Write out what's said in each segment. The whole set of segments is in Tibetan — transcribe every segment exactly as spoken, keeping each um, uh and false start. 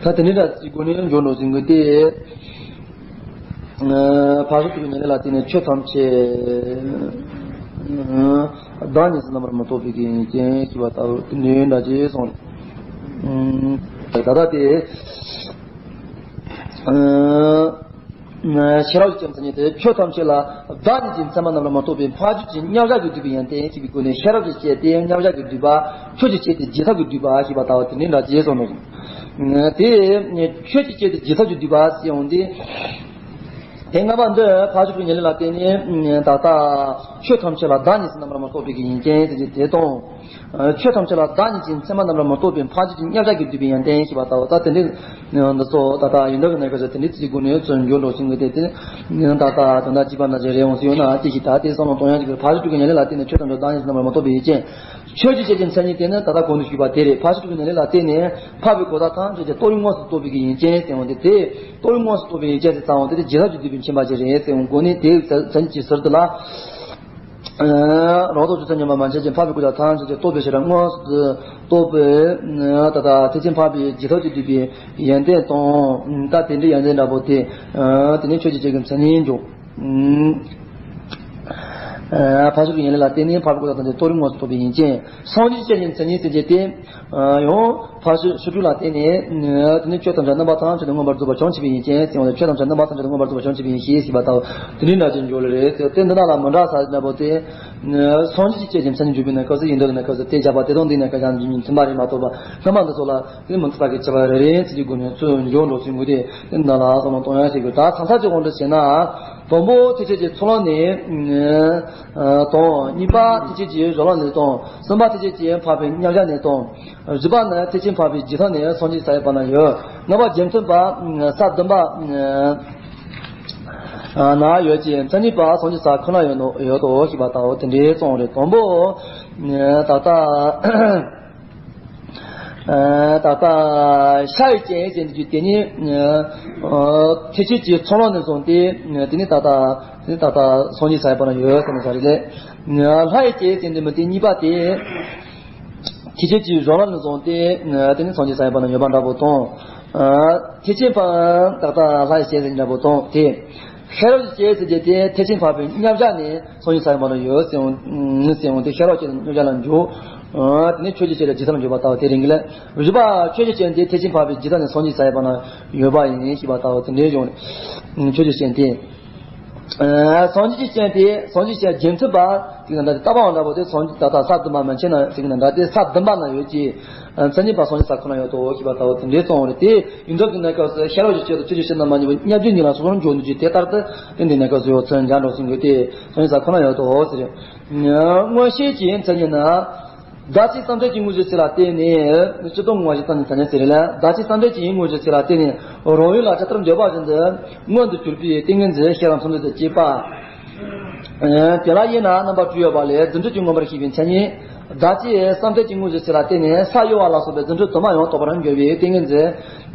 ད་དེ་འདྲ་ཅིག་སྒོ་ནས་འཇོག་འགྲོ་ཟིན་དགོས་ཏེ། ཕར་ཕྱོགས་ཀྱི་ཉེར་ལེན་ལ་བརྟེན་ནས་ཆོས་ཐམས་ཅད་བདག་ཉིད་སུ་རྣམ་པར་མི་རྟོག་པའི་གི་ཡུལ་ཅན་ཞེས་པ་ལྟ་བུ་དེ་འདྲའི་འདྲ་ཅེས་གསུངས། ད་ལྟ་དེ། ཤེས་རབ་ཀྱི་ཅན་མཚན་ཉིད་དེ་ཆོས་ཐམས་ཅད་ལ་བདག་ཉིད་ཀྱི་མཚན་མ་རྣམ་པར་མི་རྟོག་པའི་མ་བཅོས་ཀྱི་མཉམ་གཞག་གི་སྡུད་པའི་ཡོན་ཏན་ཞེས་པའི་སྒོ་ནས། ཤེས་རབ་ཀྱི་སྤྱད་དེ་མཉམ་གཞག་གི་སྡུད་པ། ཆོས་ཀྱི་སྤྱད་དེ་རྗེས་ཐོབ་ཀྱི་སྡུད་པ་ཞེས་པ་ལྟ་བུ་དེ་འདྲའི་འདྲ་ཅེས་གསུངས་ནོ། དེ་ཆོས་ཀྱི་སྤྱད་དེ་རྗེས་ཐོབ་ཀྱི་སྡུད་པ་ཞེས་འོང་སྟེ། དེ་ལྔ་པ་འདི་ཕར་ཕྱོགས་ཀྱི་ཉེར་ལེན་ལ་བརྟེན་ནས་ད་ལྟ་ཆོས་ཐམས་ཅད་ལ་བདག་ཉིད་སུ་རྣམ་པར་མི་རྟོག་པའི་གི་ཡུལ་ཅན་ཟེར་གྱི་དེ་དང་། ཆོས་ཐམས་ཅད་ལ་བདག་ཉིད་ཀྱི་མཚན་མ་རྣམ་པར་མི་རྟོག་པའི་མ་བཅོས་ཀྱི་མཉམ་གཞག་གི་སྡུད་པའི་ཡོན་ཏན་ཞེས་པ་ལྟ་བུ། ད་དེ་འདྲའི་འདི་ཚོ་ད་ལྟ་ཡོན་ཏན་གྱི་གནས་སྐབས་སུ་དེ་འདྲའི་ཚིག་སྒོ་ནས་ཚུར་འཇོག་འགྲོ་ཟིན་གྱི་དེ་དེ་ད་ལྟ་དོན་དག་གཅིག་པ་ན་ཅི་རེད་འོང་སྲིད་ཡོད་ན། དེ་ཞིག་ད་དེ་བསམ་བློ་གཏོང་ཡག་ཅིག་གི། ཕར་ཕྱོགས་ཀྱི་ཉེར་ལེན་ལ་བརྟེན་ནས་ཆོས་ཐམས་ཅད་བདག་ཉིད་སུ་རྣམ་པར་མི་རྟོག་པའི་ཡུལ་ཅན། ཆོས་ཀྱི་སྤྱད་ཀྱི་མཚན་ཉིད་དེ་ནི་ད་ལྟ་གོང་དུ་ཞུས་པ་དེ་རེད། ཕར་ཕྱོགས་ཀྱི་ཉེར་ལེན་ལ་བརྟེན་ནས་འཕགས་པའི་གོ་ཐག་ཐམས་ཅད་ཀྱི་རྟོགས་ཡུལ་དངོས་སུ་རྟོགས་པའི་གི་ཡུལ་ཅན་ཟེར་འོང་སྟེ། དེ་རྟོགས་ཡུལ་དངོས་སུ་རྟོགས་པའི་ཡུལ་ཅན་ཟེར་ཙམ་འོང་སྟེ། དེ་རྗེས་ཐོབ་ཀྱི་སྡུད་པའི་མཁྱེན་པ་ཅིག་རེད་ཟེར་འོང་། གོ་ནི་དེའི་མཚན་ཉིད་ཀྱི་ཟུར་དུ་ལ། རང་རྟོགས་ཆོས་ཅན་མཉམ་པ་མན་ཆད་ཀྱི་འཕགས་པའི་གོ་ཐག་ཐམས་ཅད་ཀྱི་རྟོགས་པའི་ཤེས་རབ་དངོས་སུ་རྟོགས་པའི་ད་ལྟ་ཐེག་ཆེན་འཕགས་པའི་རྗེས་ཐོབ་ཀྱི་སྡུད་པའི་ཡོན་ཏན་དང་། ད་དེ་འདྲའི་ཡོན་ཏན་འདྲ་པོ་དེ། དེ་ནས་ཆོས་ཀྱི་སྤྱད་ཀྱི་མཚན་ཉིད་འཇོག་ཕར་ཕྱོགས་ཀྱི་ཉེར་ལེན་ལ་བརྟེན་ནས་འཕགས་པའི་གོ་ཐག་ཐམས་ཅད་རྟོགས་ཡུལ་དངོས་སུ་རྟོགས་པའི་ཡུལ་ཅན། སངས་རྒྱས་ཀྱི་སྤྱད་ཀྱི་མཚན་ཉིད་ཟེར་གྱི་དེ། ཡང་ཕར་ཕྱོགས་སྤྱོད་ལ་བརྟེན་ནས། དེ་ནི་ཆོས་ཐམས་ཅད་རྣམ་པ་ཐམས་ཅད་དུ་མངོན་པར་རྫོགས་པར་བྱང་ཆུབ་པའི་ཡུལ་ཅན་ཟེར་བ་ལས། ཆོས་ཐམས་ཅད་རྣམ་པ་ཐམས་ཅད་དུ་མངོན་པར་རྫོགས་པར་བྱང་ཆུབ་པའི་ཡུལ་ཅན་ཞེས་པ་ལྟ་བུ་དེ་འདྲའི་འདྲ་ཅིག་འཇོག་ལེ་རེད་ཟེར། དེ་འདི་དག་ལ་མི་འདྲ་ས་ཟེར་ན་པོ་དེ། སངས་རྒྱས་ཀྱི་སྤྱད་ཀྱི་མཚན་ཉིད་འཇོག་པའི་གནས་སྐབས་སུ། ཡོན་ཏན་གྱི་གནས་སྐབས་སུ་དེ་བཞག་པ་དེ་དང་འདིའི་གནས་སྐབས་སུ་མཚུངས་པ་རེད་མ་གཏོགས་པ། སྔ་མ་འདི་ཚོ་ལ་དེ་མི་མཐུན་པ་གི་ཁྱད་པར་རེ་རེ་ཚིག་གི་སྒོ་ནས་ཚུར་འཇོག་འགྲོ་ཟིན་དགོས་ཏེ། དེ་འདི་ལ་བསམ་བློ་གཏོང་ཡག་ཞིག་དགོས། ད་ཚང་ས་ཅིག་དབང་དུ་བྱས་ན། དང་པོ་ཐེག་ཆེན་གྱི་ཚོགས་ལམ་ནས་དང་། གཉིས་པ་ཐེག་ཆེན་གྱི་སྦྱོར་ལམ་ནས་དང་། གསུམ་པ་ཐེག་ཆེན་གྱི་འཕགས་པའི་མཉམ་གཞག་ནས་དང་། བཞི་པ་ནི་ཐེག་ཆེན་འཕགས་པའི་རྗེས་ཐོབ་ནས་སངས་རྒྱས་ས་ཡི་བར་ན་ཡོད། ལྔ་པ་རྗེས་མཐུན་པ་ས་བདུན་པ་ན་ཡོད་ཅིང་། མཚན་ཉིད་པ་སངས་རྒྱས་ས་ཁོ་ན་ཡོད་ནོ་ཡོད་དོ་ཞེས་པ་ལྟ་བུ་དེ་འདྲའི་གསུངས་རེད། དང་པོ་ད་ལྟ་ད་ལྟ་ཤ་ཡི་སྤྱན་ཟེར་འདི་རྒྱུ་དེ་ནི་ཐེག་ཆེན་གྱི་ཚོགས་ལམ་ནས་བཟུང་སྟེ། དེ་ནི་ད་ལྟ་དེ་ནི་ད་ལྟ་སངས་རྒྱས་ས་ཡི་བར་ན་ཡོད་ཟེར་ན་ས་རེད་ལེ། ལྷ་ཡི་སྤྱན་ཟེར་འདི་མི་དེ་གཉིས་པ་དེ། ཐེག་ཆེན་གྱི་སྦྱོར་ལམ་ནས་བཟུང་སྟེ། དེ་ནི་སངས་རྒྱས་ས་ཡི་བར་ན་ཡོད་པ་འདྲ་པོ་དང་། ཐེག་ཆེན་འཕགས་ད་ལྟ་ལྷ་ཡི་སྤྱན་ཟེར་འདྲ་པོ་དང་དེ། ཤེས་རབ་ཀྱི་སྤྱན་ཟེར་གྱི་དེ་ཐེག་ཆེན་འཕགས་པའི་མཉམ་གཞག་ནས་སངས་རྒྱས་ས་ཡི་བར་ན་ཡོད་ཟེར་འོང་ཟེར་འོང་སྟེ། ཤེས་རབ་ཀྱི་མཉམ་གཞག་ལ་འཇུག་དེ་ནས་ཆོས་ཀྱི་སྤྱན་ལ་རྗེས་ཐོབ་ལ་འཇུག་པ་ལྟ་བུ་དེ་རེད་ལེ། བཞི་པ་ཆོས་ཀྱི་སྤྱན་དེ་ཐེག་ཆེན་འཕགས་པའི་རྗེས་ཐོབ་ནས་སངས་རྒྱས་ས་ཡི་བར་ན་ཡོད་པ་ཡིན་ཞེས་པ་ལྟ་བུ་དེ་འདྲའི་གཞུང་རེད། ཆོས་ཀྱི་སྤྱན་དེ། སངས་རྒྱས་ཀྱི་སྤྱན་དེ། སངས་རྒྱས་སྤྱན་རྗེས་མཐུན་པ་ཟེར་གྱི་ན་འདྲ་སྟེ། ལྟ་བའང་འདྲ་པོ་དེ་སངས་རྒྱས་ད་ལྟ་ས་བདུན་པ་མན་ཆད་ན་ཟེར་གྱི་ན་འདྲ་སྟེ། ས་བདུན་པ་ན་ཡོད་ཅིང་། མཚན་ཉིད་པ་སངས་རྒྱས་ས་ཁོ་ན་ཡོད་དོ་ཞེས་པ་ལྟ་བུ་དེ་འདྲའི་གསུངས་རེད། དེ་ཡིན་མདོ་གི་གནས་སྐབས་སུ་ཤེས་རབ་ཀྱི་སྤྱན་དང་ཆོས་ཀྱི་སྤྱན་རྣམ་པ་གཉིས་པོ་མཉམ་རྗེས་གཉིས་ལ་སོ་སོར་འཇོག་འདུག་ཅེས་དེ་ལྟར་དུ་དེ་འདི་གནས་སྐབས་སུ་ཡོད་ཚུལ་འཇམ་འགྲོ་ཟིན་དགོས་ཏེ། སངས་རྒྱས་ས་ཁོ་ན་ཡོད་དོ་ཟེར། མངོན་ཤེས་ཀྱི་མཚན་ཉིད་ནི། བདག་ཅེས་བསམ་གཏན་གྱི་དངོས་གཞི་ཚིག་ལ་བརྟེན་ནས། སྤྱི་ལྡོག་ངོ་བོ་ཞེས་བཏགས་ནས་མཚན་ཉིད་ཟེར་ལ། བདག་ཅེས་བསམ་གཏན་གྱི་དངོས་གཞི་ཚིག་ལ་བརྟེན་ནས་རང་ཡུལ་ལ་ཇི་ལྟར་འཇོག་པ་བཞིན་དུ་མངོན་དུ་གྱུར་པའི་ཏིང་ངེ་འཛིན་ཤེས་རབ་མཚོན་དོན་དུ་བྱེད་པ། དེ་ལ་དབྱེ་ན་རྣམ་པ་དྲུག་ཡོད་པ་ལས། རྫུ་འཕྲུལ་གྱིས་མངོན་པར་ཤེས་པའི་མཚན་ཉིད། བདག་ཅེས་བསམ་གཏན་གྱི་དངོས་གཞི་ཚིག་ལ་བརྟེན་ནས་ས་གཡོ་བ་ལ་སོགས་པའི་རྫུ་འཕྲུལ་དུ་མ་ཡང་དག་པར་འཇོག་པའི་ཏིང་ངེ་འཛིན་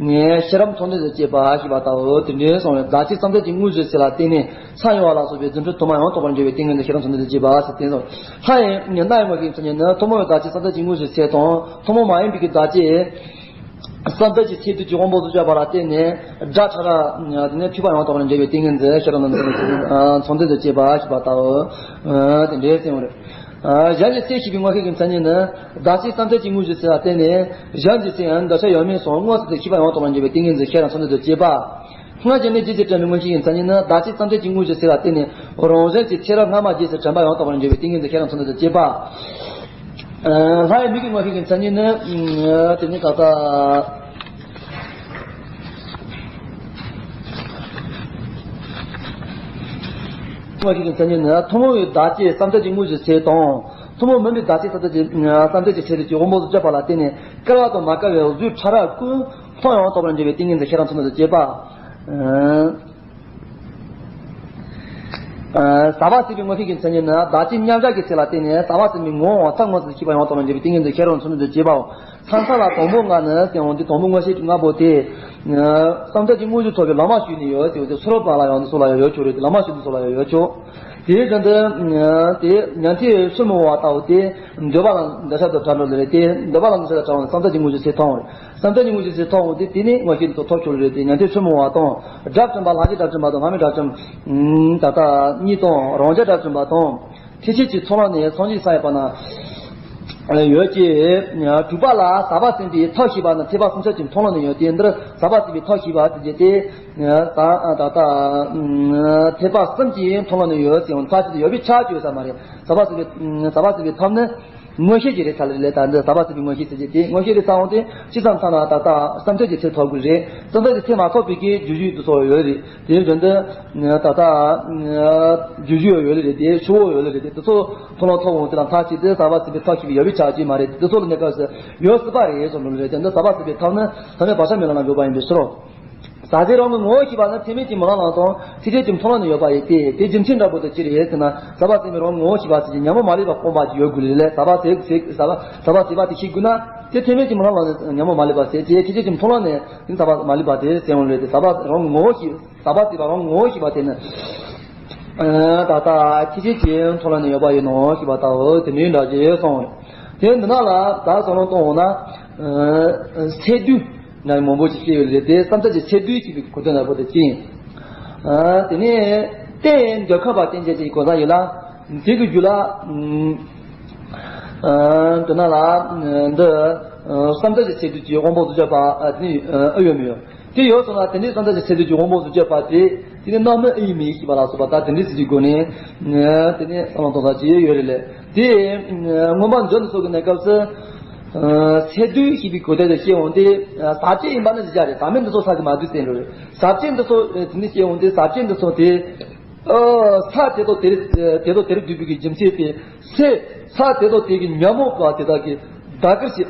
ཤེས་རབ་མཚོན་དོན་དུ་བྱེད་པ་ཞེས་པ་ལྟ་བུ་དེ་འདྲའི་གསུངས་ཡོད། བདག་ཅེས་བསམ་གཏན་གྱི་དངོས་གཞི་ཚིག་ལ་བརྟེན་ནས། ས་གཡོ་བ་ལ་སོགས་པའི་རྫུ་འཕྲུལ་དུ་མ་ཡང་དག་པར་འཇོག་པའི་ཏིང་ངེ་འཛིན་ཤེས་རབ་མཚོན་དོན་དུ་བྱེད་པ་ཟེར་དེ་ཚོ། ལྷ་ཡི་སྣ་ཡི་དངོས་ཤེས་ཀྱི་མཚན་ཉིད་ནི། ཐུན་མོང་བའི་བདག་ཅེས་བསམ་གཏན་གྱི་དངོས་གཞི་ཚིག་དང་། ཐུན་མོང་མ་ཡིན་པའི་གི་བདག་ཅེས་བསམ་གཏན་གྱི་ཚིག་དུས་ཀྱི་དབང་པོ་སུ་བཅད་པ་ལ་བརྟེན་ནས་སྒྲ་ཕྲ་རབ་དེ་ནས་ཐོས་པ་ཡང་དག་པར་འཇོག་པའི་ཏིང་ངེ་འཛིན་ཤེས་རབ་མཚོན་དོན་དུ་བྱེད་པ་ཞེས་པ་ལྟ་བུ་དེ་འདྲའི་གསུངས་རེད། གཞན་གྱི་ཚིག་ཤེས་པའི་དངོས་ཤེས་ཀྱི་མཚན་ཉིད་ནི། བདག་ཅེས་བསམ་གཏན་གྱི་དངོས་གཞི་ཚིག་ལ་བརྟེན་ནས་གཞན་གྱི་ཚིག་འདོད་ཆགས་ཡོད་མེད་སོགས་མངོན་སུམ་དུ་ཤེས་པ་ཡང་དག་པར་འཇོག་པའི་ཏིང་ངེ་འཛིན་ཤེས་རབ་མཚོན་དོན་དུ་བྱེད་པ། སྔར་བྱས་ནས་རྗེས་སུ་དྲན་པའི་མངོན་ཤེས་ཀྱི་མཚན་ཉིད་ནི། བདག་ཅེས་བསམ་གཏན་གྱི་དངོས་གཞི་ཚིག་ལ་བརྟེན་ནས་རང་གཞན་གྱི་ཚེ་རབས་སྔ་མ་རྗེས་སུ་དྲན་པ་ཡང་དག་པར་འཇོག་པའི་ཏིང་ངེ་འཛིན་ཤེས་རབ་མཚོན་དོན་དུ་བྱེད་པ། ལྷ་ཡི་མིག་གི་དངོས་ཤེས་ཀྱི་མཚན་ཉིད་ནི། དེ་ནི་ད་ལྟ་དངོས་ཤེས་ཀྱི་མཚན་ཉིད་ནི། ཐུན་མོང་བའི་བདག་ཅེས་བསམ་གཏན་གྱི་དངོས་གཞི་ཚིག་དང་། ཐུན་མོང་མིན་པའི་བདག་ཅེས་བསམ་གཏན་གྱི་བསམ་གཏན་གྱི་ཚིག་དུས་ཀྱི་དབང་པོ་སུ་བཅད་པ་ལ་བརྟེན་ནས་བསྐལ་བ་དང་མ་བསྐལ་བའི་གཟུགས་ཕྲ་རབ་ཀུན་མཐོང་ཡང་དག་པར་འཇོག་པའི་ཏིང་ངེ་འཛིན་ཤེས་རབ་མཚོན་དོན་དུ་བྱེད་པ། ཟག་པ་ཟད་པའི་དངོས་ཤེས་ཀྱི་མཚན་ཉིད་ནི། བདག་ཅེས་མཉམ་གཞག་གི་ཚིག་ལ་བརྟེན་ནས་ཟག་པ་ཟད་པའི་ངོ་བོའམ་མཚན་མངོན་སུམ་དུ་ཤེས་པ་ཡང་དག་པར་འཇོག་པའི་ཏིང་ངེ་འཛིན་ཤེས་རབ་མཚོན་དོན་དུ་བྱེད་པའོ། མཚམས་མཚམས་ལ་དང་པོ་ལྔ་ནི་ཟེར་འོང་དུས། དང་པོ་མངོན་ཤེས་ཀྱི་ལྔ་པོ་དེ། བསམ་གཏན་གྱི་དངོས་གཞི་ཐོབ་པའི་ལམ་མ་ཞུགས་ནས་ཡོད་ཟེར་བ་དེ། ཚུ་རོལ་པ་ལ་ཡང་འདི་སོགས་ལ་ཡང་ཡོད་ཆོག་རེད་དེ། ལམ་མ་ཞུགས་འདི་སོགས་ལ་ཡང་ཡོད་ཆོག་དེའི་དོན་དུ་དེ་ཉན་ཐོས་ཆུང་མོ་བ་ལྟ་བུ་དེ་འདོད་པ་ལ་འདོད་ཆགས་དང་བྲལ་འགྲོ་ལེ་རེད། དེ་འདོད་པ་ལ་འདོད་ཆགས་དང་བྲལ་བ་ནི་བསམ་གཏན་གྱི་དངོས་གཞི་ཚེ་ཐོབ་རེད། བསམ་གཏན་གྱི་དངོས་གཞི་ཚེ་ཐོབ་དེ་དེ་ནི་མངོན་ཤེས་ཐོབ་ཆོག་ལེ་རེད། དེ་ཉན་ཐོས་ཆུང་མོ་བ་དང་དགྲ་བཅོམ་པ་ལྷ་བཅས་དགྲ་བཅོམ་པ་དང་ལྷ་མིན་དགྲ་བཅོམ་ད་ལྟ་གཉིས་དང་རང་རྒྱལ་དགྲ་བཅོམ་པ་དང་། ཐེག་ཆེན་གྱི་ཚོགས་ལ་ནི་སངས་རྒྱས་ས་ཡོད་པ་ན་ཡོད་ཀྱི། དྲུག་པ་ལ་ཟག་པ་ཟད་པའི་ཐབས་ཤེས་པ་ནི་ཐེག་པ་གསུམ་ཆར་གྱི་མཐོང་ལམ་ནི་ཡོད་དེ། འདིར་ཟག་པ་ཟད་པའི་ཐབས་ཤེས་པ་ཟེར་རྒྱུ་དེ་ད་ད་ད་ཐེག་པ་གསུམ་གྱི་མཐོང་ལམ་ནི་ཡོད་ཟེར་ཡང་ཐག་ཆོད་དེ་ཡོད་པའི་ཆ་ཅིག་ཡོད་ས་མ་རེད། ཟག་པ་ཟད་པའི་ཟག་པ་ཟད་པའི་ཐབས་ནི་མངོན་ཤེས་ཀྱི་རེད་ཚར་ལེ་རེད། ད་འདི་ཟག་པ་ཟད་པའི་མངོན་ཤེས་ཟེར་རྒྱུ་དེ་མངོན་ཤེས་རེད་ཚར་འོང་དེ་ཅི་ཙམ་ཐ་ན་ད་ལྟ་བསམ་གཏན་གྱི་ཚེ་ཐོབ་དགོས་རེད། བསམ་གཏན་གྱི་ཚེ་མ་ཐོབ་པའི་གི་རྒྱུ་རྒྱུ་དེ་ཚོ་ཡོད་རེད། དེའི་དོན་དུ་ད་ལྟ་རྒྱུ་རྒྱུ་ཡོད་ལེ་རེད་དེ་ཆུ་བོ་ཡོད་ལེ་རེད་དེ་དེ་ཚོ་མཐོང་ལམ་ཐོབ་འོང་དེ་ལ་མཐའ་གཅིག་ཏུ་ཟག་པ་ཟད་པའི་ཐབས་ཤེས་པའི་ཡོད་པའི་ཆ་ཅིག་མ་རེད། དེ་ཚོ་ལ་གནས་སྐབས་སུ་ཡོད་སྲིད་པ་རེད་གསུངས་ལེ་རེད། དེ་འདི་ཟག་པ་ཟད་པའི་ཐབས་ནི་ཐ་མའི་བག་ཆགས་མེད་ལམ་ལ་འཇོག་པ་ཡིན་པའི་ཕྱིར་རོ། ཟག་བཅས་རང་གི་ངོ་བོ་ཤེས་པ་ནི་ཐེག་དམན་གྱི་མི་ལམ་ལམ་དང་ཐེག་ཆེན་གྱི་མཐོང་ལམ་ནི་ཡོད་པ་ཡིན་ཏེ། དེ་རྒྱུ་མཚན་འདྲ་པོ་དེ་ཅི་རེད་ཟེར་ན། ཟག་པ་ཟད་པའི་རང་གི་ངོ་བོ་ཤེས་པ་ཟེར་གྱི་ཉོན་མོངས་མ་ལུས་པ་སྤོང་བ་ཅིག་ཡོད་དགོས་ལེ་ལས། ཟག་པ་ཟད་ཟད་ཟག་པ་ཟག་པ་ཟད་པ་དེ་ཤེས་དགོས་ན་དེ་ཐེག་དམན་གྱི་མི་ལམ་ལམ་ནི་ཉོན་མོངས་མ་ལུས་པ་ཟད་དེ་ཐེག་ཆེན་གྱི་མཐོང་ལམ་ནི་ནི་ཟག་པ་མ་ལུས་པ་དེ་ཟད་འོང་ལེ་དེ། ཟག་པ་རང་གི་ངོ་བོ་ཤེས་ཟག་པ་ཟད་པ་རང་གི་ངོ་བོ་ཤེས་པ་དེ་ནི་ད་ལྟ་ཐེག་ཆེན་གྱི་མཐོང་ལམ་ནི་ཡོད་པ་ཡིན་ནོ་ཞེས་པ་ལྟ་བུ་དེ་འདྲའི་འདྲ་ཞིག་གསུངས། དེ་འདི་ནང་ལ་ད་བསམ་བློ་གཏོང་འོང་ན་ཚད་རྡུལ། ནང་མང་པོ་ཅིག་སྐྱེ་ཡོད་རེད་དེ། བསམ་གཏན་གྱི་ཚད་རྡུལ་ཞེས་པའི་གོ་དོན་ལ་བོད་དུ་བྱིན། དེ་ནས་རྟེན་འདོད་ཁམས་པ་རྟེན་ཅན་གྱི་གོ་ས་ཡིན་ལ། དེ་གི་རྒྱུད་ལ་དེ་ན་ལ་འདི་བསམ་གཏན་གྱི་ཚད་རྡུལ་གྱི་དབང་པོ་བཟོ་བཅོས་པ་དེ་ནི་ཨ་ཡོད་མི་ཡོད། དེ་ཡོད་སོང་ན་དེ་ནི་བསམ་གཏན་གྱི་ཚད་རྡུལ་གྱི་དབང་པོ་བཟོ་བཅོས་པ་དེ་དེ་ནི་རྣམ་སྨིན་ཨེ་ཡིན་མིན་ཞེས་པ་ལ་སོགས་པ་ད་དེ་འདྲའི་ཚིག་གི་སྒོ་ནས་དེ་ནི་བསམ་བློ་གཏོང་ས་ཅིག་ཡོད་རེད་ལས། དེ་མངོན་པ་མཇུག་ནས་སོགས་ཀྱི་གནས་སྐབས་སུ། ཚད་རྡུལ་ཞེས་པའི་གོ་དོན་དེ་སྐྱེ་འོང་དུས་ཟག་བཅས་ཡིན་པ་ནི་ཅི་ཆ་རེད། ཟག་མེད་འདི་ཚོ་ས་གི་མ་དུས་ཟེར་འགྲོ་རེད། ཟག་བཅས་འདི་ཚོ་དེ་ནི་སྐྱེ་འོང་དུས་ཟག་བཅས་འདི་ཚོ་དེ་ས་དེ་དང་དེར་དེ་དང་དེར་འདུས་པའི་གི་རྒྱུ་མཚན་དེ་ཚེ་ས་དེ་དང་དེ་གི་ཉོན་མོངས་པ་དེ་དག་གི་ད་གར་བྱེད་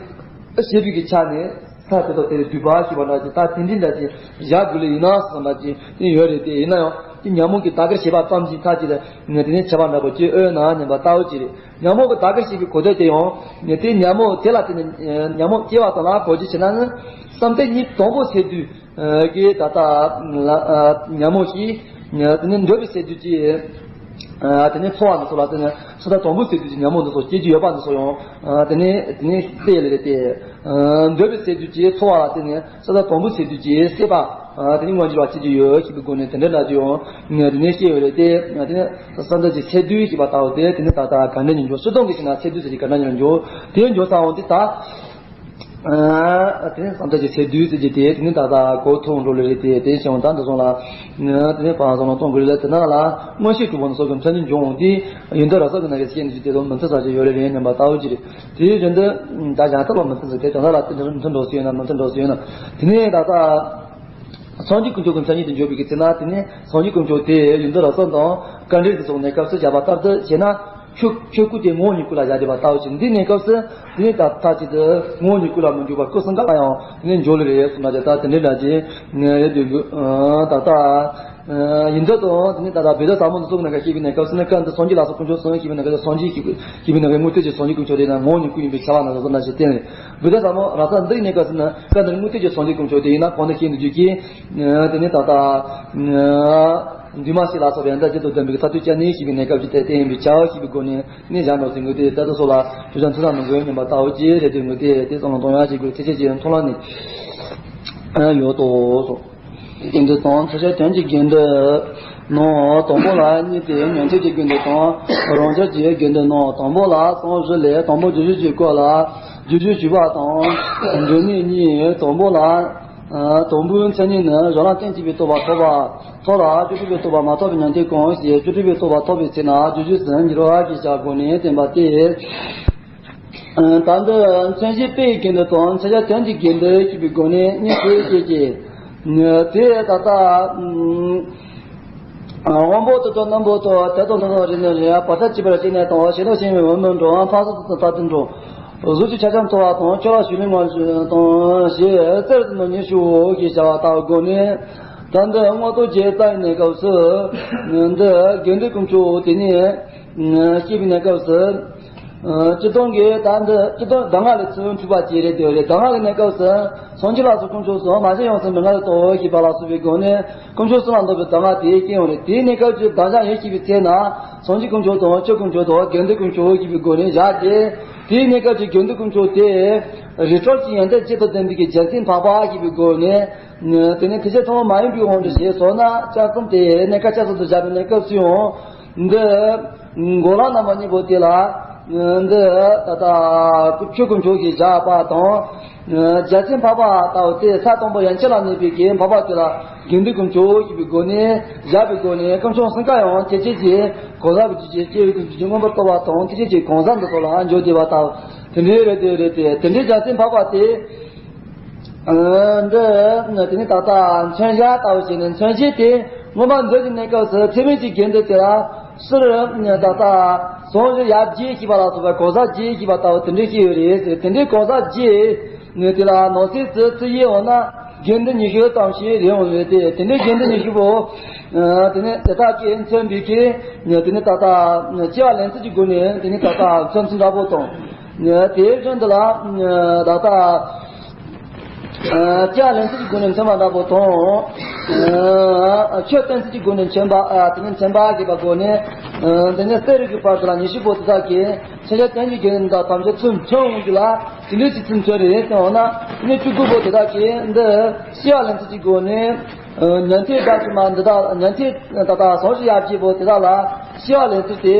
བྱེད་པའི་གི་ཆ་ནས་ས་དེ་དང་དེར་འདུས་པ་ཞེས་པ་འདྲ་ཅིག་ད་དེ་འདྲའི་འདྲ་ཅིག་བཞག་དགོས་ལེ་ཡིན་ན་བསམ་པ་ཅིག་ཡོད་རེད་དེ། ཡིན་ན་ཡང་དེ་ཉོན་མོངས་ཀྱི་ད་གར་བྱེད་པ་ཙམ་གྱིས་ཚར་གྱི་རེད། དེ་ནས་ཁྱད་པར་འདྲ་པོ་ཅིག་ཨོ་ན་ཉན་པ་ལྟ་བུ་ཅིག་རེད། ཉོན་མོངས་ཀྱི་ད་གར་བྱེད་པའི་གོ་དོན་དེ་ཡང་། དེ་ཉོན་མོངས་དེ་ལ་བརྟེན་ནས་ཉོན་མོངས་སྐྱེ་བ་དང་ལ་གོ་རྒྱུ་བྱས་ན་ནི། བསམ་གཏན་གཉིས་དང་པོ་ཚད་རྡུལ་གྱི་ད་ལྟ་ཉོན་མོངས་ཤིག་དེ་ནས་འདོད་པའི་ཚད་རྡུལ་གྱི་དེ་ནས་ཚོར་བ་འདི་ཚོ་ལ་བརྟེན་ནས་ས་དང་པོའི་ཚད་རྡུལ་གྱི་ཉོན་མོངས་འདི་ཚོ་སྐྱེ་རྒྱུ་ཡོད་པ་འདི་ཚོ་ཡང་དེ་ནས་དེ་ནས་སད་ལེ་རེད་དེ། འདོད་པའི་ཚད་རྡུལ་གྱི་ཚོར་བ་ལ་བརྟེན་ནས་ས་དང་པོའི་ཚད་རྡུལ་གྱི་སད་པ། དེ་ནི་མངོན་གྱུར་བ་བྱེད་ཀྱི་ཡོད་ཞེས་པའི་སྒོ་ནས་དེ་འདྲ་འདྲ་ཅིག་ཡང་དེ་ནས་སྐྱེ་ཡོད་རེད་དེ། དེ་ནི་བསམ་གཏན་གྱི་ཚད་རྡུལ་ཞེས་པ་ལྟ་བུ་དེ་དེ་ནི་ད་ལྟ་ག་འདྲ་ཉིད་འཇོག་སྤྱིར་བཏང་གི་བྱས་ན་ཚད་རྡུལ་ཟེར་གྱི་ག་འདྲ་ཉིད་འཇོག་དེ་འཇོག་ས་འོང་དེ་ད། དེ་ནི་བསམ་གཏན་གྱི་ཚད་རྡུལ་ཟེར་གྱི་དེ་དེ་ནི་ད་ལྟ་གོ་ཐུབ་འགྲོ་ལེ་རེད་དེ། དེ་བྱས་འོང་ད་འདི་སོང་ལ་དེ་ནི་བག་ཆགས་ལ་གཏོང་དགོས་རེད་ལ། དེ་ན་ལ་མངོན་ཤེས་གྲུབ་པ་ནི་སོགས་ཀྱི་མཚན་ཉིད་འཇོག་འོང་དེ་ཡོན་ཏན་རབ་གསལ་གྱི་ནང་གི་སྐྱེས་ནས་ཀྱི་དེ་དང་མི་མཐུན་ས་ཅིག་ཡོད་རེད་རེད་སྙམ་པ་ལྟ་བུ་ཅིག་རེད། དེའི་རིང་དུ་ད་ཡང་ཐབས་ལ་མི་མཐུན་ཟེར་དེ་དོན་དག་ལ་དེ་འདྲ་མི་མཐུན་འགྲོ་སྲིད་ཡོད་ན་མི་མཐུན་འགྲོ་སྲིད་ཡོད་ན། དེ་ནས་ད་ལྟ་སངས་རྒྱས་དཀོན་མཆོག་གི་མཚན་ཉིད་དུ་འཇོག་པའི་གི་ཚེ་ན། དེ་ནས་སངས་རྒྱས་དཀོན་མཆོག་དེ་ཡོན་ཏན་རབ་གསལ་དང་དཀའ་འགྲེལ་དེ་སོགས་གནས་སྐབས་སུ་བཞག་པ་ལྟར་དུ་བྱས་ན། ཆོས་ཆོས་སྐུ་དེ་ངོ་བོ་ཉིད་སྐུ་ལ་བཞག་བསྡད་པ་ལྟ་བུ་ཞིག་འདི་གནས་སྐབས་སུ། དེ་ནས་ད་ལྟ་ཅིག་ཏུ་ངོ་བོ་ཉིད་སྐུ་ལ་མི་འཇུག་པར་སྐུ་གསུམ་ཀ་ལ་ཡང་དེ་ནས་འཇོག་ལེ་རེད་གསུངས་ན། ད་ལྟ་དེ་འདྲའི་འདྲ་ཅིག་ངས་རེད་འདུག་ད་ལྟ། ཡིན་འདི་དང་དེ་ནས་ད་ལྟ་བུདྡྷ་ཟབ་མོ་འདི་ཚོ་གི་ནང་ག་ཤེས་པའི་གནས་སྐབས་སུ་ནི། སྐབས་འདི་སངས་རྒྱས་ལ་སོགས་དཀོན་མཆོག་གསུམ་ཤེས་པའི་གནས་སྐབས་སུ་སངས་རྒྱས་ཤེས་པའི་ཤེས་པའི་གནས་སྐབས་དངོས་གཏེར་གྱི་སངས་རྒྱས་དཀོན་མཆོག་དེ་ཡིན་ན་ངོ་བོ་ཉིད་སྐུ་ཡིན་པའི་ཁྱབ་པ་ན་བཟོ་ན་ཞེས་བསྟན་རེད། བུདྡྷ་ཟབ་མོ་རབ་གསལ་འདི་གི་གནས་སྐབས་སུ་ནི། སྐབས་འདིར་དངོས་གཏེར་གྱི་སངས་རྒྱས་དཀོན་མཆོག་དེ་ཡིན་ན་གང་དུ་ཤེས་འདུག་རྒྱུ་གི། དེ་ནས་ད་ལྟ་འདུས་མ་བྱས་ལ་སོགས་པའི་ཡང་དག་རྒྱུ་དང་ལྡན་པའི་མཐར་ཐུག་ཀྱང་ནི་ཤེས་པའི་གནས་སྐབས་ཀྱི་དེ་བསྟན་ཡིན་པའི་ཁྱབ་པ་ཤེས་པའི་སྒོ་ནས་ནི་བཞག་འགྲོ་ཟིན་དགོས་ཏེ། ད་ལྟ་སོགས་ལ་ཐུགས་ཅན་ཐུགས་དམ་མི་དགོས་སྙམ་པ་ལྟ་བུ་ཅིག་རེད་དེ་དགོས་ཏེ། དེ་ཚོ་ལ་གཏོང་ཡག་ཅིག་དགོས། ཐེག་ཆེན་གྱི་མཐོང་ལམ་ནི་ཡོད་དོ། དགེ་འདུན་དང་། ཐེག་ཆེན་དོན་གྱི་དགེ་འདུན་ནོ། དང་པོ་ལ་གཉིས་ཏེ། ཉན་ཐོས་ཀྱི་དགེ་འདུན་དང་རང་རྒྱལ་གྱི་དགེ་འདུན་ནོ། དང་པོ་ལ་གསུམ་བཞི་ལས། དང་པོ་རྒྱུ་རྒྱུད་ཀྱི་སྐོར་ལ་རྒྱུ་རྒྱུད་ཞུས་པ་དང་། འབྲས་གནས་གཉིས། དང་པོ་ལ། དང་པོའི་མཚན་ཉིད་ནི་གཞན་ལ་རྟེན་བྱེད་པའི་རྟོགས་པ་ཐོབ་པ་ཐོབ་ལ། བཅུ་དྲུག་པའི་རྟོགས་པ་མ་ཐོབ་པའི་ཉན་ཐོས་གང་ཞིག་བཅུ་དྲུག་པའི་རྟོགས་པ་ཐོབ་པའི་ཚེ་ན་རྒྱུ་རྒྱུད་ཟིན་འགྱུར་བ་གི་བྱ་སྒོ་ནས་བསྟན་པ་སྟེ། ད་འདི་མཚན་གཞི་དཔེ་ཡི་དགེ་འདུན་དང་མཚན་གཞི་དོན་གྱི་དགེ་འདུན་ཞེས་པའི་སྒོ་ནས་གཉིས་སུ་ཕྱེ་སྟེ། དེ་ད་ལྟ་དབང་པོ་དེ་དང་རྣམ་པ་དང་དེ་དང་དེ་དང་རེ་ནས་རེ་བར་ཐག་ཆད་པར་བྱས་ནས་དང་། ཞེ་དྲག་ཞེན་མེད་འོད་མི་འགྲོ། འཕགས་སོགས་དེ་དང་ཐ་དད་འགྲོ། གཟུགས་ཀྱི་ཆ་ཁྱབ་མཐོ་བ་དང་། ཆོས་ལ་ཞུགས་ལེན་ངོ་དང་ཞེས་རྩེར་སོན་ནས་ཉེར་ཞུའོ་ཞེས་བྱ་བ་ལྟ་བུའི་སྒོ་ནས། ད་འདི་མངོན་རྟོགས་ཀྱི་རྩ་བའི་གནས་སྐབས་སུ། འདི་དགེ་འདུན་དཀོན་མཆོག་དེ་ཉིད་སྐྱེས་པའི་གནས་སྐབས་སུ། སྤྱིར་བཏང་གི་ད་འདི་སྤྱིར་བཏང་གདམས་ངག་ལས་ཚུར་འཁྲུལ་པ་བཅས་རེད་དེ་རེད། གདམས་ངག་གི་གནས་སྐབས་སུ་སངས་རྒྱས་ལ་སོགས་དཀོན་མཆོག་གསུམ་མ་གཞི་ཡོངས་སུ་མི་མངའ་བར་དོ་ཞེས་པ་ལ་སོགས་པའི་སྒོ་ནས་དཀོན་མཆོག་གསུམ་ལ་འདོགས་པའི་གདམས་ངག་དེ་སྐྱེ་ཡོང་རེད། དེའི་གནས་སྐབས་ཀྱི་གདམས་ངག་ཡོད་ཅེས་པའི་ཚེ་ན་སངས་རྒྱས་དཀོན་མཆོག་དང་ཆོས་དཀོན་མཆོག་དང་དགེ་འདུན་དཀོན་མཆོག་ཞེས་པའི་སྒོ་ནས་བཞག་སྟེ། དེའི་གནས་སྐབས་ཀྱི་དགེ་འདུན་དཀོན་མཆོག་དེ་རི་ཁྲོད་ཀྱི་ཡོན་ཏན་བཅུ་དང་ལྡན་པའི་གི་རྒྱལ་མཚན་འཕགས་པ་ཞེས་པའི་སྒོ་ནས། དེ་ནས་དེ་ཚེ་ཐོག་མ་མ་ཡིན་པའི་དབང་དུ་བྱས་སོང་ན་ལྕགས་ཟམ་དེ་གནས་སྐབས་ལྕགས་ཟམ་དུ་བཞག་པའི་གནས་སྐབས་སུ་ཡང་། འདི་འགོག་ལམ་རྣམ་པ་གཉིས་པོ་དེ་ལ། འདི་ད་ལྟ་ཆོས་དཀོན་མཆོག་གིས་བཞག་པ་དང་། རྒྱལ་མཚན་འཕགས་པ་ལྟ་བུ་དེ་ས་དང་པོ་ཡན་ཆད་ལ་གནས་པའི་གི་འཕགས་པ་དེ་ལ་དགེ་འདུན་དཀོན་མཆོག་ཞེས་པའི་སྒོ་ནས་བཞག་པའི་སྒོ་ནས་དཀོན་མཆོག་གསུམ་ཀ་ཡང་དེ་ཅིག་གི་གང་ཟག་གི་རྒྱུད་ཀྱི་སྐྱེ་བོའི་ཀུན་གྱི་མངོན་པར་རྟོགས་པ་དང་དེ་ཅིག་གི་གང་ཟག་འདི་ཚོ་ལ་འཇོག་བདེ་བ་ལྟ་བུ་དེ་འདྲའི་རེད་དེ་རེད་དེ། དེ་འདྲའི་རྒྱལ་མཚན་འཕགས་པ་དེ། འདི་དེ་ནི་ད་ལྟ་མཚོན་བྱ་ལྟ་བུ་བྱས་ནས། མཚོན་བྱེད་དེ་མངོན་པ་མཛོད་ཀྱི་གནས་སྐབས་སུ་ཚེ་སྨད་ཀྱི་དགེ་འདུན་དེ་ལ་སུ་ད་ལྟ་ཟངས་གཞོང་ཡབ་རྗེ་ཞེས་པ་ལ་སོགས་པ་གང་ཟག་རྗེ་ཞེས་པ་ལྟ་བུ་དེ་འདྲའི་སྐྱེ་ཡོད་རེད་ཟེར། དེ་འདྲའི་གང་ཟག་རྗེ་ནི་དེ་ལ་ནང་གསེས་སུ་ཚུར་དབྱེ་འོང་ན་དགེ་འདུན་ཉི་ཤུ་ཙམ་ཞིག་རེད་འོང་ཡོད་དེ། དེ་འདྲའི་དགེ་འདུན་ཉི་ཤུ་པོ་དེ་ནི་དེ་དག་གིས་མཚོན་པའི་གི་དེ་ནི་ད་ལྟ་སྐྱེ་བ་ལེན་ཚུལ་གྱི་སྒོ་ནས་དེ་ནི་ད་ལྟ་མཚོན་ཚུལ་འདྲ་པོ་དང་། དེའི་རྒྱུན་དུ་ལ་ད་ལྟ། སྐྱེ་བ་ལེན་ཚུལ་གྱི་སྒོ་ནས་མཚོན་པ་འདྲ་པོ་དང་། ཆོས་སྟོན་ཚུལ་གྱི་སྒོ་ནས་མཚོན་པ། དེ་ནས་མཚོན་པ་ཞེས་པའི་སྒོ་ནས། དེ་ནས་གསེར་རིགས་ཀྱི་བར་དུ་ལ་ཉི་ཤུ་པོ་དེ་དག་གིས་མཚོན་བྱ་དོན་གྱི་དགེ་འདུན་དང་ཐམས་ཅད་ཚུར་མཚོན་འོང་རྒྱུ་ལ་དེ་འདྲའི་ཚིག་ཚུར་མཚོན་རེད་ཟེར་འོང་ན། དེ་ནས་བཅུ་དགུ་པོ་དེ་དག་གིས་འདི་སྐྱེ་བ་ལེན་ཚུལ་གྱི་སྒོ་ནས། ཉན་ཐོས་དགྲ་བཅོམ་པ་འདི་དག་ཉན་ཐོས་ད་ལྟ་ཟངས་གཞོང་ཡབ་རྗེ་པོ་དེ་དག་ལ་སྐྱེ་བ་ལེན་ཚུལ་དེ།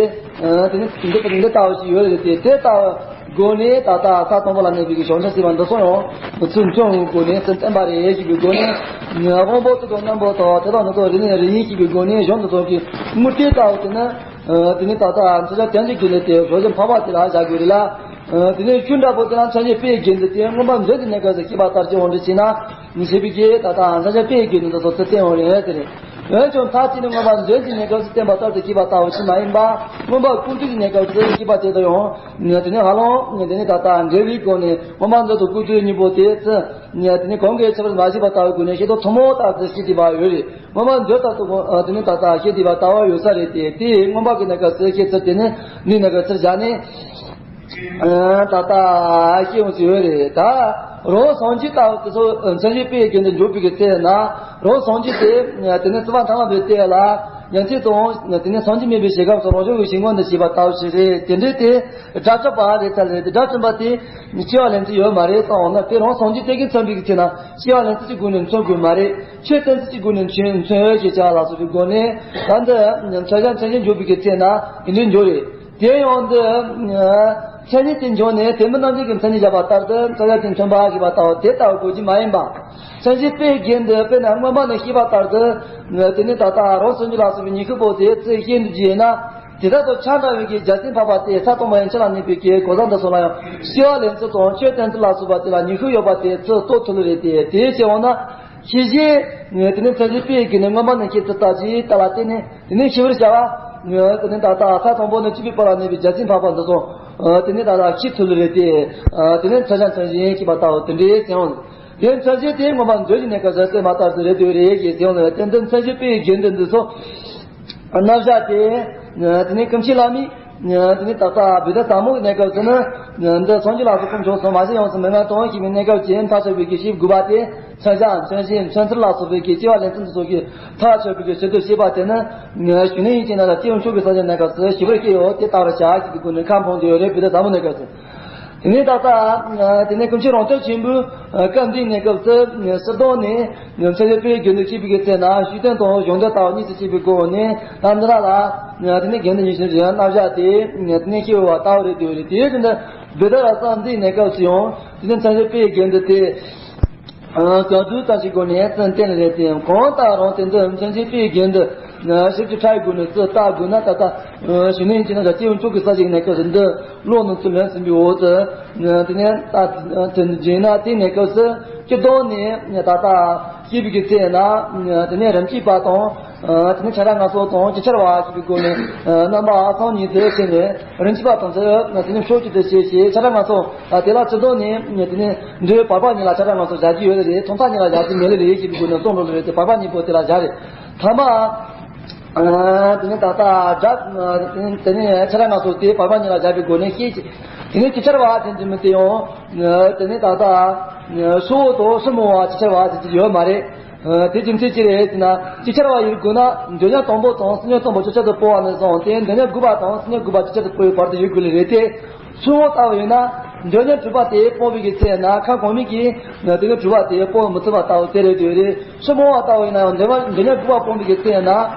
དེ་ནི་འདི་འདི་ལྟ་བུ་ཞིག་ཡོད་རེད་དེ། དེ་ལྟ་བུ་སྒོ་ནས་ད་ལྟ་ས་དང་པོ་ལ་གནས་པའི་གི་བྱང་ཆུབ་སེམས་དཔའ་འདི་ཚོ་ཡང་ཚུར་མཚོན་སྒོ་ནས་ཚུར་བསྟན་པ་རེད་ཞེས་པའི་སྒོ་ནས། དབང་པོ་དེ་དང་རྣམ་པ་དང་དེ་དག་ནི་ཚོ་རིགས་ནས་རིགས་ཡིན་ཞེས་པའི་སྒོ་ནས་གཞུང་དེ་ཚོ་གི་དངོས་བསྟན་ལྟ་བུ་དེ་ནི། དེ་ནི་ད་ལྟ་མཚོན་བྱ་དོན་གྱི་དགེ་འདུན་དེ་རོ་བཞིན་འཕགས་པ་དེ་ལ་བཞག་དགོས་རེད་ལ། དེ་ནས་ཆོས་འདྲ་པོ་དེ་ལ་མཚོན་བྱེད་དཔེའི་དགེ་འདུན་དེ་མངོན་པ་མཛོད་ཀྱི་གནས་སྐབས་སུ་སྐྱེས་པ་ལྟར་གྱི་དབང་དུ་བྱས་ན། ཞེས་པའི་གི་ད་ལྟ་མཚོན་བྱེད་དཔེའི་དགེ་འདུན་དེ་ཚོ་ཚུར་བསྟན་འོང་རེད་ཟེར། འོན་ཀྱང་མཐར་གྱིས་ནི་མངོན་པ་མཛོད་ཀྱི་གནས་སྐབས་སུ་བསྟན་པ་ལྟར་དུ་སྐྱེས་པ་ལྟ་བུ་ཞིག་མ་ཡིན་པ། མངོན་པ་ཀུན་བཏུས་ཀྱི་གནས་སྐབས་སུ་སྐྱེས་པ་དེ་དག་ཡང་དེ་ནི་ཧ་ལམ་དེ་ནི་ད་ལྟ་འབྲེལ་བའི་སྒོ་ནས་མངོན་པ་མཛོད་དང་ཀུན་བཏུས་གཉིས་པོ་དེ་ཚུར་དེ་ནི་གང་གིས་ཁྱབ་པར་མ་བྱས་པ་ལྟ་བུའི་སྒོ་ནས་ཤེས་རྟོགས་ཐུན་མོང་ལྟར་དུ་སྐྱེས་བསྡད་པ་ཡོད་རེད། མངོན་པ་མཛོད་ལྟར་དུ་དེ་ནི་ད་ལྟ་སྐྱེས་བསྡད་པ་ལྟ་བུ་ཡོད་ས་རེད་དེ། དེ་མངོན་པ་གི་གནས་སྐབས་སུ་སྐྱེས་ཚུལ་དེ་ནི་འདིའི་གནས་སྐབས་སུ་བཞག་ནས། ད་ལྟ་ཤེས་ཡོང་ཟེར་ཡོད་རེད་ད། རང་སངས་རྒྱས་ལྟ་བུ་དེ་ཚོ་མཚོན་བྱེད་དཔེའི་དགེ་འདུན་འཇོག་པའི་གི་ཚེ་ན། རང་སངས་རྒྱས་དེ་དེ་ནི་སྲིད་པ་མཐའ་ཡས་པའི་གཏེར་ལ་ཉན་ཐོས་དང་དེ་ནི་སངས་རྒྱས་མིན་པའི་ཞིང་ཁམས་སུ་རང་བྱུང་གི་ཞིང་ཁམས་དུ་སྐྱེས་པ་ལྟ་བུ་ཞིག་རེད། དེ་འདྲའི་དེ་དགྲ་བཅོམ་པ་རེད་ཚར་རེད་དེ། དགྲ་བཅོམ་པ་དེ་སྐྱེ་བ་ལེན་ཚུལ་ཡོད་མ་རེད་བསམ་འོང་ན། དེ་རང་སངས་རྒྱས་དེ་གིས་མཚོན་པའི་གི་ཚེ་ན་སྐྱེ་བ་ལེན་ཚུལ་གྱི་སྒོ་ནས་མཚོན་དགོས་མ་རེད། ཆོས་སྟོན་ཚུལ་གྱི་སྒོ་ནས་མཚོན་མཚོན་ཡོད་ཅེས་བྱ་བ་ལ་སོགས་པའི་སྒོ་ནས། ད་འདི་མཚོན་བྱ་མཚོན་བྱེད་འཇོག་པའི་གི་ཚེ་ན་དེ་འདྲའི་འཇོག་རེད། དེ་ཡང་འདི་མཚན་ཉིད་དེ་འཇོག་ནས་དེ་མིན་རྣམ་འབྱེད་ཀྱི་མཚན་ཉིད་བཞག་པ་ལྟར་དུ་མཚོན་བྱ་དེ་མཚོན་པ་ཞེས་པ་ལྟ་བུ་དེ་ལྟ་བུ་གོ་རྒྱུ་མ་ཡིན་པ། མཚོན་བྱེད་དཔེའི་དགེ་འདུན་དཔེར་ན་མངོན་པ་ནས་ཤེས་པ་ལྟར་དུ། དེ་ནི་ད་ལྟ་རང་སངས་རྒྱས་ལ་སོགས་པའི་ཉི་ཤུ་པོ་དེ་ཚུར་ཤེས་འདུག་རྒྱུ་ཡིན་ན། དེ་དག་དང་ཆ་འདྲ་བའི་གི་རྒྱལ་མཚན་འཕགས་པ་དེ་ས་དང་པོ་ཡན་ཆད་ལ་གནས་པའི་གི་གང་ཟག་འདི་ཚོ་ལ་ཡང་སྐྱེ་བ་ལེན་ཚུལ་དང་ཆོས་སྟོན་ཚུལ་ལ་སོགས་པ་དེ་ལ་ཉི་ཤུ་ཡོད་པ་དེ་ཚུར་རྟོགས་ཐུབ་ལེ་རེད་དེ། དེ་བྱས་འོང་ན། ཤེས་བྱེད། དེ་ནི་མཚོན་བྱེད་དཔེའི་དགེ་འདུན་མངོན་པ་ནས་ཤེས་ཚུལ་ལྟ་ཅི་ལྟ་ལ་བརྟེན་ནས། དེ་ནས་ཤེས་པར་བྱ་བ། དེ་ནས་ད་ལྟ་ས་དང་པོ་ནས་བཅུ་པའི་བར་ལ་གནས་པའི་རྒྱལ་མཚན་འཕགས་པ་འདི་ཚོ། དེ་ནས་ད་ལྟ་ཤེས་ཚུལ་རེད་དེ། དེ་ནས་མཚོན་བྱ་མཚོན་བྱེད་ཡིན་ཞེས་པ་ལྟ་བུ་དེ་འདྲའི་ཟེར་འོང་། དེ་མཚོན་བྱེད་དེ་མངོན་པ་མཛོད་ཀྱི་གནས་སྐབས་སུ་བསྟན་པ་ལྟར་དུ་རེད་དེ་རེད་ཞེས་ཟེར་འོང་ལ། དེ་འདི་མཚོན་བྱེད་དཔེའི་དགེ་འདུན་འདི་ཚོ། རྣམ་གཞག་དེ། དེ་ནས་ཀུན་མཁྱེན་བླ་མས། དེ་ནས་ད་ལྟ་བུདྡྷ་ཟབ་མོ་གི་གནས་སྐབས་སུ་ནི། འདི་སངས་རྒྱས་ལ་སོགས་དཀོན་མཆོག་གསུམ་མ་གཞི་ཡོངས་སུ་མི་མངའ་དང་ཞེས་པའི་གནས་སྐབས་ཀྱི་མཐའ་ཆོད་པའི་གི་ཞིབ་དགོས་པ་དེ། མཚོན་བྱ་མཚོན་བྱེད་མཚོན་ཚུལ་ལ་སོགས་པའི་གི་སྐྱེ་བ་ལེན་ཚུལ་འདི་ཚོ་གི་མཐའ་ཆོད་པའི་གི་ཕྱིར་དུ་ཞེས་པ་དེ་ནི། གཞོན་ནུ་ཡན་ཆད་ན་ལ་སྐྱེས་བུ་མཆོག་གི་སངས་རྒྱས་གནས་སྐབས་སུ་ཞིབ་པར་བཤད་ཡོད་དེ་ལྟ་བར་བྱ་ཞེས་པའི་སྒོ་ནས་ཁ་འཕངས་ཏེ་ཡོད་རེད། བུདྡྷ་ཟབ་མོ་གནས་སྐབས་སུ། དེ་ནས་ད་ལྟ། དེ་ནས་ཀུན་མཁྱེན་རོང་སྟོན་ཆེན་པོའི་སྐབས་འདིའི་གནས་སྐབས་སུ་སིལ་སྡོང་ནས་མཚོན་བྱེད་དཔེའི་དགེ་འདུན་ཞེས་པའི་གི་ཚེ་ན་ཤུགས་བསྟན་དང་གཞུང་འདོན་ལྟ་བུ་གཉིས་སུ་ཕྱེ་བའི་སྒོ་ནས། ད་འདི་ར་ལ་དེ་ནས་དགེ་འདུན་ཉི་ཤུ་རེ་རྣམ་གཞག་དེ་དེ་ནས་ཤེས་པ་ལྟ་བུ་རེད་དེ་རེད། དེའི་དོན་དུ་བུདྡྷ་ར་སམ་འདིའི་གནས་སྐབས་སུ་ཡང་དེ་ནས་མཚོན་བྱེད་དཔེའི་དགེ་འདུན་དེ། ག་དུས་ཙམ་ཞིག་སྒོ་ནས་ཙམ་བསྟན་རེད་དེ། གང་ལྟར་རང་དེ་འདི་མཚོན་བྱེད་དཔེའི་དགེ་འདུན་ཞིབ་ཀྱི་ཕྲ་ཡི་སྒོ་ནས་ཙི་ལྟ་དགོས་ན། ད་ལྟ་གཞོན་ནུ་ཡན་ཆད་ན་ད་སྐྱེས་བུ་མཆོག་གི་ས་ཞིག་གནས་སྐབས་སུ་འདི་ཀློག་ནོར་ཚུལ་ལོན་ཟིན་པའི་འོག་ཏུ། དེ་ནས་ད་དེ་བྱས་ན་དེའི་གནས་སྐབས་སུ་སྤྱི་ལྡོག་ནས་ད་ལྟ་སྐྱེས་བུ་གི་ཚེ་ན་དེ་ནས་རིམ་གྱིས་པ་དང་། དེ་ནས་ཆ་ར་ང་སོགས་དང་ཅི་ཆར་བ་ཞེས་པའི་སྒོ་ནས་རྣམ་པ་ཨ་ཚང་གཉིས་སུ་ཕྱེ་ནས། རིམ་གྱིས་པ་དང་ཚེ་དེ་ནས་ཕྱོགས་གཅིག་ཏུ་ཕྱེ་ཞེས་ཆ་ར་ང་སོགས་དེ་ལ་སྤྱི་ལྡོག་ནས་དེ་ནས་འདྲེ་བར་པ་གཉིས་ལ་ཆ་ར་ང་སོགས་བཞག་རྒྱུ་ཡོད་རེད། ཐོག་མཐའ་གཉིས་ལ་བཞག་རྒྱུ་མེད་ལེ་རེད་ཞེས་པའི་སྒོ་ནས་གསུངས་འགྲོ་ལེ་རེད་དེ། བར་པ་གཉིས་པོ་དེ་ལ་བཞག་རེད། ཐ་མ། དེ་ནས་ད་ལྟ་སྒྲ་དེ་ནས་ཆ་ར་ང་སོགས་དེ་བར་མ་གཉིས་ལ་སྦྱར་བའི་སྒོ་ནས་ཤེས་ཀྱི། དེ་ནས་ཅིག་ཆར་བ་དེ་འཛིན་མི་དེ་ཡང་དེ་ནས་ད་ལྟ་ཧྲིལ་བོ་དང་ཧྲིལ་མོ་བ་ཅིག་ཆར་བ་དེ་ཅིག་ཡོད་མ་རེད། དེ་རྒྱུ་མཚན་ཅི་རེད་ཟེར་ན། ཅིག་ཆར་བ་ཡོད་དགོས་ན་འདོད་ཉལ་དང་པོ་དང་སུམ་ཉལ་དང་པོ་ཅིག་ཆར་དུ་སྤོ་བ་ནས་བཟུང་སྟེ་འདོད་ཉལ་དགུ་པ་དང་སུམ་ཉལ་དགུ་པ་ཅིག་ཆར་དུ་སྤོ་བའི་བར་དུ་ཡོད་དགོས་ལེ་རེད་དེ། ཧྲིལ་བོ་ལྟ་བུ་ཡིན་ན་འདོད་ཉལ་དྲུག་པ་དེ་སྤོང་བའི་གི་ཚེ་ན་ཁ་གོང་མའི་གི་དེ་ནས་དྲུག་པ་དེ་སྤོང་མི་ཐུབ་པ་ལྟ་བུ་དེ་རེད་དེ་རེད། ཧྲིལ་མོ་བ་ལྟ་བུ་ཡིན་ན་ཡང་འདོད་ཉལ་དགུ་པ་སྤོང་བའི་གི་ཚེ་ན་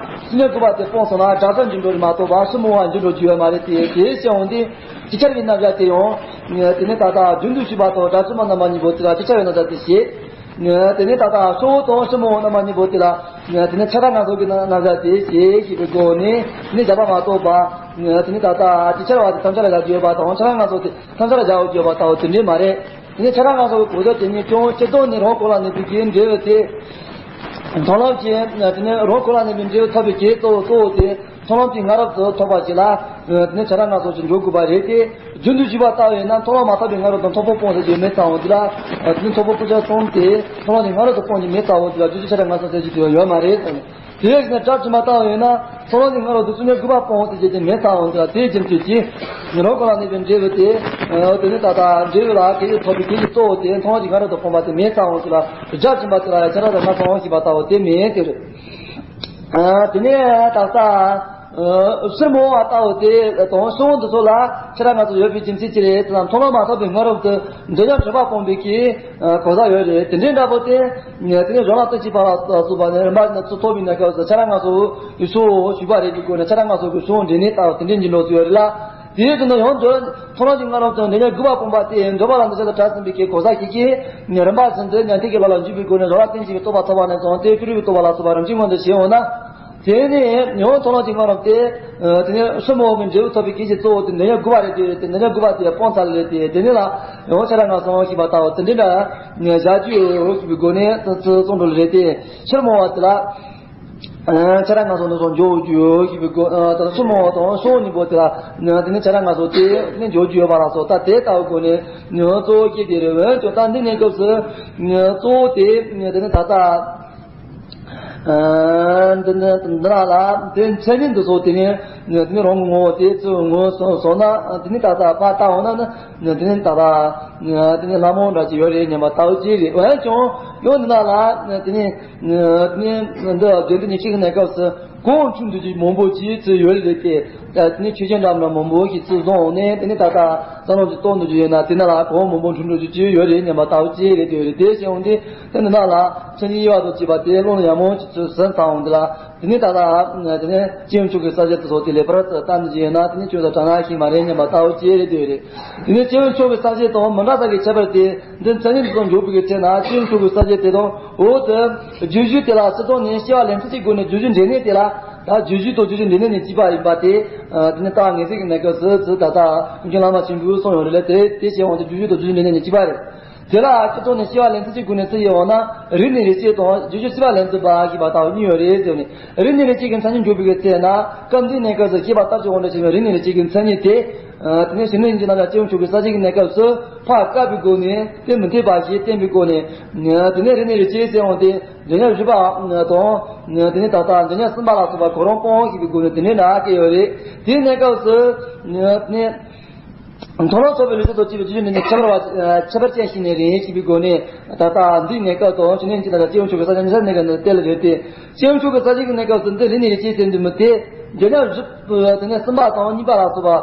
སུམ་ཉལ་དགུ་པ་དེ་སྤོང་སོང་ན་སྒྲ་གསར་འབྱུང་འགྲོ་རེད་མ་གཏོགས་པ་ཧྲིལ་མོ་བ་འབྱུང་འགྲོ་རྒྱུ་ཡོད་མ་རེད་དེ། དེ་བཤད་འོང་དུས་ཅིག་ཆར་བའི་རྣམ་གཞག་དེ་ཡང་དེ་ནས་ད་ལྟ་རྒྱུན་དུ་ཞུགས་པ་དང་སྒྲ་དྲི་མ་རྣམ་པ་གཉིས་པོ་དེ་ལ་ཅིག་ཆར་བའི་རྣམ་གཞག་དེ་བཤད། དེ་ནས་ད་ལྟ་ཧྲིལ་བོ་དང་ཧྲིལ་མོ་རྣམ་པ་གཉིས་པོ་དེ་ལ་དེ་ནས་ཆ་ར་ང་སོགས་ཀྱི་རྣམ་གཞག་དེ་བཤད་ཞེས་པའི་སྒོ་ནས་དེ་ནས་སྦྱར་བ་མ་གཏོགས་པ། དེ་ནས་ད་ལྟ་ཅིག་ཆར་བ་དེ་ཐམས་ཅད་ལ་སྦྱར་རྒྱུ་ཡོད་པ་དང་ཆ་ར་ང་སོགས་དེ་ཐམས་ཅད་ལ་སྦྱར་རྒྱུ་ཡོད་པ་ལྟ་བུ་དེ་འདྲས་མ་རེད། དེ་ནས་ཆ་ར་ང་སོགས་ཀྱི་གོ་དོན་དེ་ཉིད་ཀྱང་སྤྱིར་བཏང་ནས་རང་གོ་ལ་གནས་པའི་གི་འབྲས་བུ་དེ། མཐོང་ལམ་གྱི་དེ་ནས་རང་གོ་ལ་གནས་པའི་འབྲས་བུ་ཐོབ་པའི་གི་གཙོ་བོ་གཙོ་བོ་དེ་མཐོང་ལམ་གྱི་སྔ་རབས་སུ་ཐོབ་པ་ཞིག་ལ་དེ་ནས་ཆ་ར་ང་སོགས་ཀྱིས་འཇོག་དགོས་པ་རེད་དེ། རྒྱུན་དུ་ཞུགས་པ་ལྟ་བས་ན་མཐོང་ལམ་མ་ཐོབ་པའི་སྔ་རོལ་དུ་མཐོང་ཕུང་སྤོང་ཟེར་རྒྱུ་མེད་ཙང་འོང་དུས་ལ། དེ་ནི་མཐོང་ཕུང་ཕུང་ཆ་གསུམ་དེ་མཐོང་ལམ་གྱི་སྔ་རོལ་དུ་སྤོང་རྒྱུ་མེད་ཙང་འོང་དུས་ལ་རྒྱུ་ཅིག་ཆ་ར་ང་སོགས་ཟེར་རྒྱུ་དེ་ཡང་ཡོད་མ་རེད་ཟེར་ནས། དེ་བས་ན་སྒྲ་དྲི་མ་ལྟ་བས་ན་མཐོང་ལམ་གྱི་སྔ་རོལ་དུ་སུམ་ཉལ་དགུ་པ་སྤོང་ཟེར་རྒྱུ་དེ་མེད་ཙང་འོང་དུས་ལ། དེའི་རྒྱུ་མཚན་གྱིས་རང་གོ་ལ་གནས་པའི་འབྲས་བུ་དེ། དེ་ནི་ད་ལྟ་འབྲས་བུ་ལ་གེགས་ཐོབ་པའི་གེགས་ཀྱི་གཙོ་བོ་དེ་མཐོང་ལམ་གྱི་སྔ་རོལ་དུ་སྤོང་བ་དེ་མེད་ཙང་འོང་དུས་ལ། སྒྲ་དྲི་མ་དེ་ལ་ཡང་ཆ་ར་དང་སྔ་ཕྱི་ཞེས་པ་ལྟ་བུ་དེ་མེད་དེ་རེད། དེ་ནས་ད་ལྟ་ཧྲིལ་མོ་བ་ལྟ་བུ་དེ་དང་ཧྲིལ་བོ་འདི་ཚོ་ལ་ཆ་ར་ང་སོགས་ཡོད་པའི་རྒྱུ་མཚན་ཅི་རེད་ཟེར་ན། མཐོང་ལམ་མ་ཐོབ་པའི་སྔ་རོལ་དུ་འདོད་ཉལ་དྲུག་པ་སྤོང་བའི་གི་གོ་ས་ཡོད་རེད། དེ་འདྲའི་འདྲ་པོ་དེ་དེ་ནས་རང་ལ་ལྟོས་ཤིག་ཕར་ལ་སོགས་པ་ནས་རིམ་པ་ནས་ཚུར་ཐོབ་པའི་གནས་སྐབས་སུ་ཆ་ར་ང་སོགས་ཀྱི་ཧྲིལ་བོ་ཞུགས་པ་རེད་ཀྱི་སྒོ་ནས་ཆ་ར་ང་སོགས་ཀྱི་ཧྲིལ་བོ་འདྲེས་ནས་ལྟ་བུ་དེ་འདྲའི་འགྱུར་ལྡོག་ཚུལ་ཡོད་རེད་ལ། དེའི་དོན་དུ་ཡང་འདོད་མཐོང་ལམ་གྱི་སྔ་རོལ་དུ་འདོད་ཉལ་དགུ་པ་སྤོང་བ་དེ་འདོད་པ་ལ་འདོད་ཆགས་དང་བྲལ་ཟིན་པའི་གི་གོ་ས་ཞིག་གིས་རིམ་པ་བཞིན་དུ་མྱང་འདས་ཀྱི་བློ་ལ་འཇུག་པའི་སྒོ་ནས་རང་ལ་བརྟེན་ཅིང་རྟོགས་པ་ཐོབ་པ་ནས་བཟུང་སྟེ་ཀུན་རིག་པའི་རྟོགས་པ་ལ་སོགས་པ་རིམ་གྱིས་སྔོན་དུ་བྱེད་འོང་ན། དེ་ནས་ཡང་མཐོང་ལམ་གྱི་སྔ་རོལ་དེ། དེ་ནས་ཧྲིལ་མོ་བའི་འབྲས་བུ་ཐོབ་པའི་གེགས་ཀྱི་གཙོ་བོ་དེ་འདོད་ཉལ་དགུ་པ་རེད་དེ། དེ་འདོད་ཉལ་དགུ་པ་དེ་སྤོང་ཚར་ལེ་དེ། དེ་ནས་ལ་ཡང་ཆ་ར་ང་སོགས་ཞེས་པ་ལྟ་བུ་དེ་འདྲའི་འདྲ་བཞག་རྒྱུ་ཡོད་ཞེས་པའི་སྒོ་ནས་ཚུར་གསུངས་འགྲོ་ལེ་རེད་དེ། ཧྲིལ་མོ་བ་དེ་ལ། ཆ་ར་ང་སོགས་འདི་ཚོ་འཇོག་རྒྱུ་ཡོད་ཞེས་པའི་སྒོ། ད་ལྟ་ཧྲིལ་མོ་བ་དང་ཧྲིལ་བོ་གཉིས་པོ་དེ་ལ་དེ་ནས་ཆ་ར་ང་སོགས་དེ་ནས་འཇོག་རྒྱུ་ཡོད་པ་ལ་སོགས། ད་དེ་ལྟ་བུའི་སྒོ་ནས་གཙོ་བོ་སྐྱེས་དེ་རེད། འོན་ཀྱང་ད་འདི་གནས་སྐབས་སུ་གཙོ་བོ་དེ་དེ་ནས་ད་ལྟ། འདི་འདི་འདི་ལ་ལ་དེ་མཚན་ཉིད་འདི་ཚོ་དེ་ནས་དེ་ནས་རང་གི་ངོ་བོ་དེ་ཚོ་ངོ་བོ་སོང་སོང་ན། དེ་ནས་ད་ལྟ་ཕར་ལྟ་འོང་ན་ནི་དེ་ནས་ད་ལྟ་དེ་ནས་ལྷ་མོ་འདྲ་ཅིག་ཡོད་རེད་སྙམ་པ་ལྟ་བུ་ཅིག་རེད། འོན་ཀྱང་ཡང་འདི་ན་ལ་དེ་ནས་དེ་ནས་འདི་དགེ་འདུན་ནས་གཅིག་གི་གནས་སྐབས་སུ་གོང་འཁྲུག་འདུག་ཅིག་མང་པོ་ཅིག་ཚུར་ཡོད་རེད་དེ། དེ་ནས་ཆོས་ཅན་འདྲ་མི་མང་པོ་ཞིག་ཚུར་བཟུང་འོང་ནས། དེ་ནས་ད་ལྟ་རྩ་རླུང་ཅིག་གཏོང་འདུག་ཅིག་ཡོད་ན་དེ་ན་ལ་གོང་མང་པོ་འཁྲུག་འགྲོ་རྒྱུ་ཅིག་ཡོད་རེད་སྙམ་པ་ལྟ་བུ་ཅིག་རེད་དེ་ཡོད་རེད། དེ་བྱས་འོང་དུས་དེ་འདི་ན་ལ་མཚན་ཉིད་དབྱེ་བ་དང་བཅས་པ་དེ་ཀློང་ལ་ཡང་མང་ཅིག་ཚུར་ཟིན་ཚར་འོང་དུས་ལ། དེ་ནས་ད་ལྟ་དེ་ནས་སྤྱི་ཡོངས་ཕྱོགས་ཀྱི་གསལ་བྱེད་དེ་ཚོ་དེ་ལས་ཕར་ཚུར་བལྟ་འདུག་ཅིག་ཡོད་ན་དེ་ནས་ཁྱོད་ཚོ་དྲང་ན་ཤེས་མ་རེད་སྙམ་པ་ལྟ་བུ་ཅིག་རེད་དེ་ཡོད་རེད། དེ་ནས་སྤྱི་ཡོངས་ཕྱོགས་ཀྱི་གསལ་བྱེད་དང་མི་འདྲ་ས་གི་ཁྱད་པར་དེ། འདི་མཚན་ཉིད་དུ་འཇོག་པའི་ཚེ་ན་སྤྱི་ཡོངས་ཕྱོགས་ཀྱི་གསལ་བྱེད་དེ་དང་འོག་ཏུ་བརྗོད་གཞི་དེ་ལ་སྤྱིར་བཏང་ནས་སྐྱེ་བ་ལེན་ཚུལ་གྱི་སྒོ་ནས་བརྗོད་གཞི་འབྲས་གནས་དེ་ལ། ད་བརྗོད་གཞི་དང་བརྗོད་གཞི་འབྲས་གནས་ནི་གཅིག་པ་ཡིན་པ་དེ། དེ་ནི་ད་ངེས་ཚིག་གི་གནས་སྐབས་སུ་ཚུར་ད་ལྟ་ཀུན་མཁྱེན་བླ་མ་ཆེན་པོས་གསུངས་ཡོད་རེད་ལ། དེ་དེ་བྱས་འོང་དུས་བརྗོད་གཞི་དང་བརྗོད་གཞི་འབྲས་གནས་ནི་གཅིག་པ་རེད། དེ་ལ་སྤྱིར་བཏང་ནས་སྐྱེ་བ་ལེན་ཚུལ་གྱི་སྒོ་ནས་ཚུར་དབྱེ་བ་ན་རིགས་གནས་རིགས་སྐྱེས་དང་བརྗོད་གཞི་སྲིད་པ་ལེན་ཚུལ་པ་ཞེས་པ་ལྟ་བུ་གཉིས་ཡོད་རེད་ཟེར་ནས། རིགས་གནས་རིགས་སྐྱེས་ཀྱི་མཚན་ཉིད་འཇོག་པའི་གི་ཚེ་ན་སྐབས་འདིའི་གནས་སྐབས་སུ་སྐྱེས་པ་ལྟར་གྱི་དབང་དུ་བྱས་པའི་རིགས་གནས་རིགས་སྐྱེས་ཀྱི་མཚན་ཉིད་དེ། དེ་ནས་གཞི་གནས་ཀྱི་རྣམ་གཞག་སྤྱི་ཡོངས་ཕྱོགས་ཀྱི་གསལ་བྱེད་ཀྱི་གནས་སྐབས་སུ་ཕར་བཀག་པའི་སྒོ་ནས་དེ་མི་འཐད་པ་ཞེས་བསྟན་པའི་སྒོ་ནས། དེ་ནས་རིགས་གནས་རིགས་སྐྱེས་ཟེར་འོང་དེ་འདོད་ཉལ་བཞི་པ་དང་། དེ་ནས་ད་ལྟ་འདོད་ཉལ་གསུམ་པ་ལ་སོགས་པ་གོ་རིམ་སྤོང་ཞེས་པའི་སྒོ་ནས་དེ་འདྲའི་འདྲ་བཀལ་ཡོད་རེད། དེའི་གནས་སྐབས་སུ་དེ་ནས། མཐོང་ལམ་ཚོགས་པའི་ལུགས་སྲོལ་དང་བཅས་པའི་རྒྱུད་ཀྱི་ནང་ནས་ཁྱད་པར་བ་ཁྱད་པར་ཅན་ཞིག་ནི་རེད་ཅེས་པའི་སྒོ་ནས། ད་ལྟ་འདིའི་གནས་སྐབས་དང་ཕྱི་ནས་ཅི་ལྟར་སྤྱི་ཡོངས་ཕྱོགས་ཀྱི་གསལ་བྱེད་གནས་སྐབས་སུ་གཏན་ལ་ཕབ་སྟེ། སྤྱི་ཡོངས་ཕྱོགས་ཀྱི་གསལ་བྱེད་ཀྱི་གནས་སྐབས་སུ་འདི་རིགས་གནས་རིགས་སྐྱེས་ཟེར་འདུག་མི་དེ་འདོད་ཉལ་བཞི། དེ་ནས་གསུམ་པ་དང་གཉིས་པ་ལ་སོགས་པ།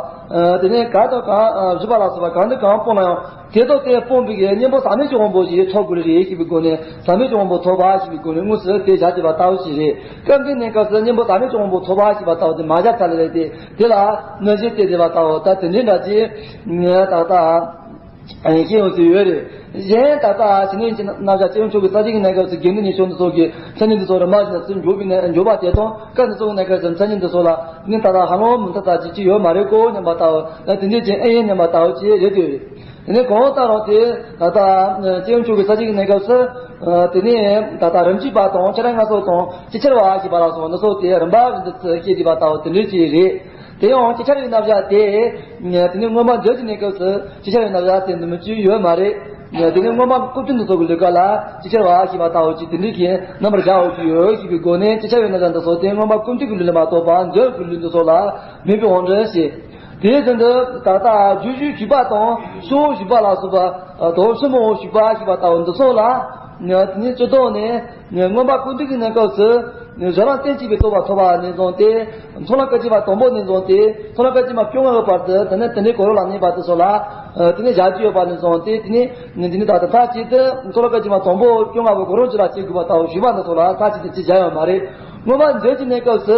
དེ་ནས་གང་དང་གང་། བཞི་པ་ལ་སོགས་པ་གང་དང་གང་སྤོང་ན་ཡང་དེ་དང་དེ་སྤོང་བའི་གི་གཉེན་པོ་ཟག་མེད་ཀྱི་དབང་པོ་ཞིག་ཐོབ་དགོས་རེད་ཅེས་པའི་སྒོ་ནས། ཟག་མེད་ཀྱི་དབང་པོ་ཐོབ་པ་ཞེས་པའི་སྒོ་ནས་དངོས་སུ་དེ་བཞག་བསྡད་པ་ལྟ་བུ་ཞིག་རེད། སྐབས་འདིའི་གནས་སྐབས་སུ་གཉེན་པོ་ཟག་མེད་ཀྱི་དབང་པོ་ཐོབ་པ་ཞེས་པ་ལྟ་བུ་དེ་མ་བཞག་ཚར་ལེ་རེད་དེ། དེ་ལ་གནོད་གཞི་སྟེར་བསྡད་པ་ལྟ་བུ། ད་དེ་འདྲའི་འདྲ་ཅིག་ད་ལྟ་ཤེས་ཡོང་དུ་ཡོད་རེད། གཞན་ད་ལྟ་ཕྱི་ནས་ཀྱི་རྣམ་གཞག་སྤྱི་ཡོངས་ཕྱོགས་ཀྱི་གསལ་བྱེད་ཀྱི་གནས་སྐབས་སུ་དགེ་འདུན་གྱི་ཕྱོགས་འདི་ཚོ་གི་མཚན་ཉིད་འདི་ཚོ་རིམ་པ་བཞིན་དུ་འཇོག་པའི་གནས། འཇོག་པ་དེ་དང་སྐབས་འདི་ཚོ་གི་གནས་སྐབས་སུ་མཚན་ཉིད་འདི་ཚོ་ལ་ནི་ད་ལྟ་ཧ་ལམ་མི་མཐུན་ས་ཅིག་ཅིག་ཡོད་མ་རེད་གོ་སྙམ་པ་ལྟ་བུ། ད་དེ་འདྲའི་ཅིག་ཨེ་ཡིན་སྙམ་པ་ལྟ་བུ་ཅིག་རེད་དེ། དེ་ནས་གང་ལྟར་རང་དེ་ད་ལྟ་སྤྱི་ཡོངས་ཕྱོགས་ཀྱི་གསལ་བྱེད་ཀྱི་གནས་སྐབས་སུ། དེ་ནས་ད་ལྟ་རིམ་གྱིས་པ་དང་ཆ་ར་ང་སོགས་དང་ཅིག་ཆར་བ་ཞེས་པ་ལ་སོགས་འདི་ཚོ་དེ་རིམ་པ་བཞིན་དུ་ཚུར་སྐྱེས་བསྡད་པ་ལྟ་བུ་དེ་འདྲའི་ཅིག་རེད། དེ་ཡང་ཅིག་ཆར་བའི་རྣམ་གཞག་དེ། དེ་ནས་མངོན་པ་མཛོད་ཀྱི་གནས་སྐབས་སུ་ཅིག་ཆར་བའི་རྣམ་གཞག་དེ་འདི་མི་བཅུ་ཡོད་མ་རེད། དེ་ནས་མངོན་པ་ཀུན་བཏུས་འདི་ཚོ་གི་ལུས་ཀ་ལ་ཅིག་ཆར་བ་ཞེས་པ་ལྟ་བུ་ཅིག་དེ་འདྲའི་གི་རྣམ་པར་སྦྱར་བ་ཅིག་ཡོད་ཞེས་པའི་སྒོ་ནས། ཅིག་ཆར་བའི་རྣམ་གཞག་འདི་ཚོ་སྟེ་མངོན་པ་ཀུན་བཏུས་ཀྱི་ལུས་ལ་མ་གཏོགས་པ་མཛོད་ཀྱི་ལུས་འདི་ཚོ་ལ་མེད་པའི་དབང་དུ་བྱས། དེའི་ཚུལ་དུ་ད་ལྟ་བསྒྱུར་བཅོས་ཞུས་པ་དང་ཕྱོགས་བཞི་པ་ལ་སོགས་པ་དང་ཕྱི་མོ་ཞུས་པ་ཞེས་པ་ལྟ་བུ་འདི་ཚོ་ལ་དེ་ནས་སྤྱི་ལྡོག་ནས་མངོན་པ་ཀུན་བཏུས་ཀྱི་གནས་སྐབས་སུ་གཞན་ལ་རྟེན་བཅས་པའི་རྟོག་པ་ཐོབ་པ་ནས་བཟུང་སྟེ། མཐོང་ལམ་སྐད་ཅིག་མ་དང་པོ་ནས་བཟུང་སྟེ་མཐོང་ལམ་སྐད་ཅིག་མ་བཅོ་ལྔ་བའི་བར་དུ། དེ་ནས་དེ་འདྲའི་གོ་རིམ་ལ་གནས་པ་དེ་ཚོ་ལ་དེ་ནས་བཞག་རྒྱུ་ཡོད་པ་ནས་བཟུང་སྟེ། དེ་ནས་དེ་ནས་ད་ལྟ་མཐའ་གཅིག་ཏུ་མཐོང་ལམ་སྐད་ཅིག་མ་དང་པོ་བཅོ་ལྔ་པོ་གོ་རིམ་གཅིག་ལ་བྱེད་དགོས་པ་ལྟ་བུ་ཞུས་པ་འདི་ཚོ་ལ་མཐའ་གཅིག་ཏུ་ཅིག་བཞག་ཡོད་མ་རེད། མངོན་པ་མཛོད་ཀྱི་གནས་སྐབས་སུ་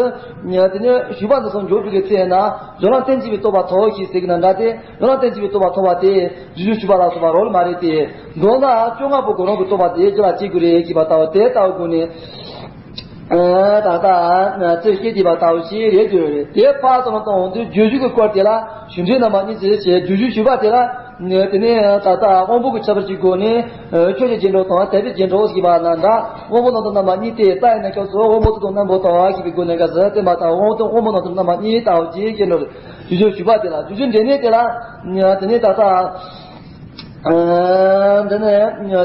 དེ་ནས་ཞུས་པ་འདི་ཚོ་འཇོག་པའི་གི་ཚེ་ན་གཞན་ལ་རྟེན་བཅས་པའི་རྟོག་པ་ཐོབ་ཞེས་ཟེར་གྱི་ན་འདྲ་སྟེ། གཞན་ལ་རྟེན་བཅས་པའི་རྟོག་པ་ཐོབ་པ་དེ་བསྒྱུར་བཅོས་ཞུས་པ་ལ་སོགས་པ་རོལ་མ་རེད་དེ། མདོར་ན་བཅོ་ལྔ་པོ་གོ་རིམ་གྱི་རྟོག་པ་དེ་རྒྱུད་ལ་སྐྱེ་དགོས་རེད་ཅེས་པ་ལྟ་བུ་དེ་ལྟ་བུའི་སྒོ་ནས། ད་ལྟ་རྩེར་སྐྱེས་བསྡད་པ་ལྟ་བུ་ཞིག་རེད་འདོད་རེད། དེ་ཕར་ཚུར་ལ་གཏོང་འོང་དུས་བསྒྱུར་བཅོས་ཀྱི་སྐོར་དེ་ལ་བསྒྱུར་འབྲས་རྣམ་པ་གཉིས་ཅེས་བྱས། བསྒྱུར་བཅོས་ཞུས་པ་དེ་ལ་དེ་ནས་ད་ལྟ་དབང་པོ་གི་ཁྱད་པར་གྱི་སྒོ་ནས་ཆོས་ཀྱི་རྗེས་འགྲོ་དང་དད་པའི་རྗེས་འགྲོ་ཞེས་པ་ན་འདྲ། དབང་པོ་རྣམ་གྲངས་རྣམ་པ་གཉིས་ཏེ། རྟགས་ཡིན་ན་སྐབས་སུ་དབང་པོ་ཚོགས་དང་རྣམ་པ་དང་ཞེས་པའི་སྒོ་ནས་སྐབས་སུ་བསྟན་པ་དང་། དབང་དང་དབང་པོ་རྣམ་གྲངས་རྣམ་པ་གཉིས་ལྟ་བུ་ཅིག་སྐྱེ་འགྲོ་རེད། བསྒྱུར་བཅོས་ཞུས་པ་དེ་ལ། བསྒྱུར་བཅོས་འབྲས་གནས་དེ་ལ་དེ་ནས་ད་ལྟ། འདི་ནས་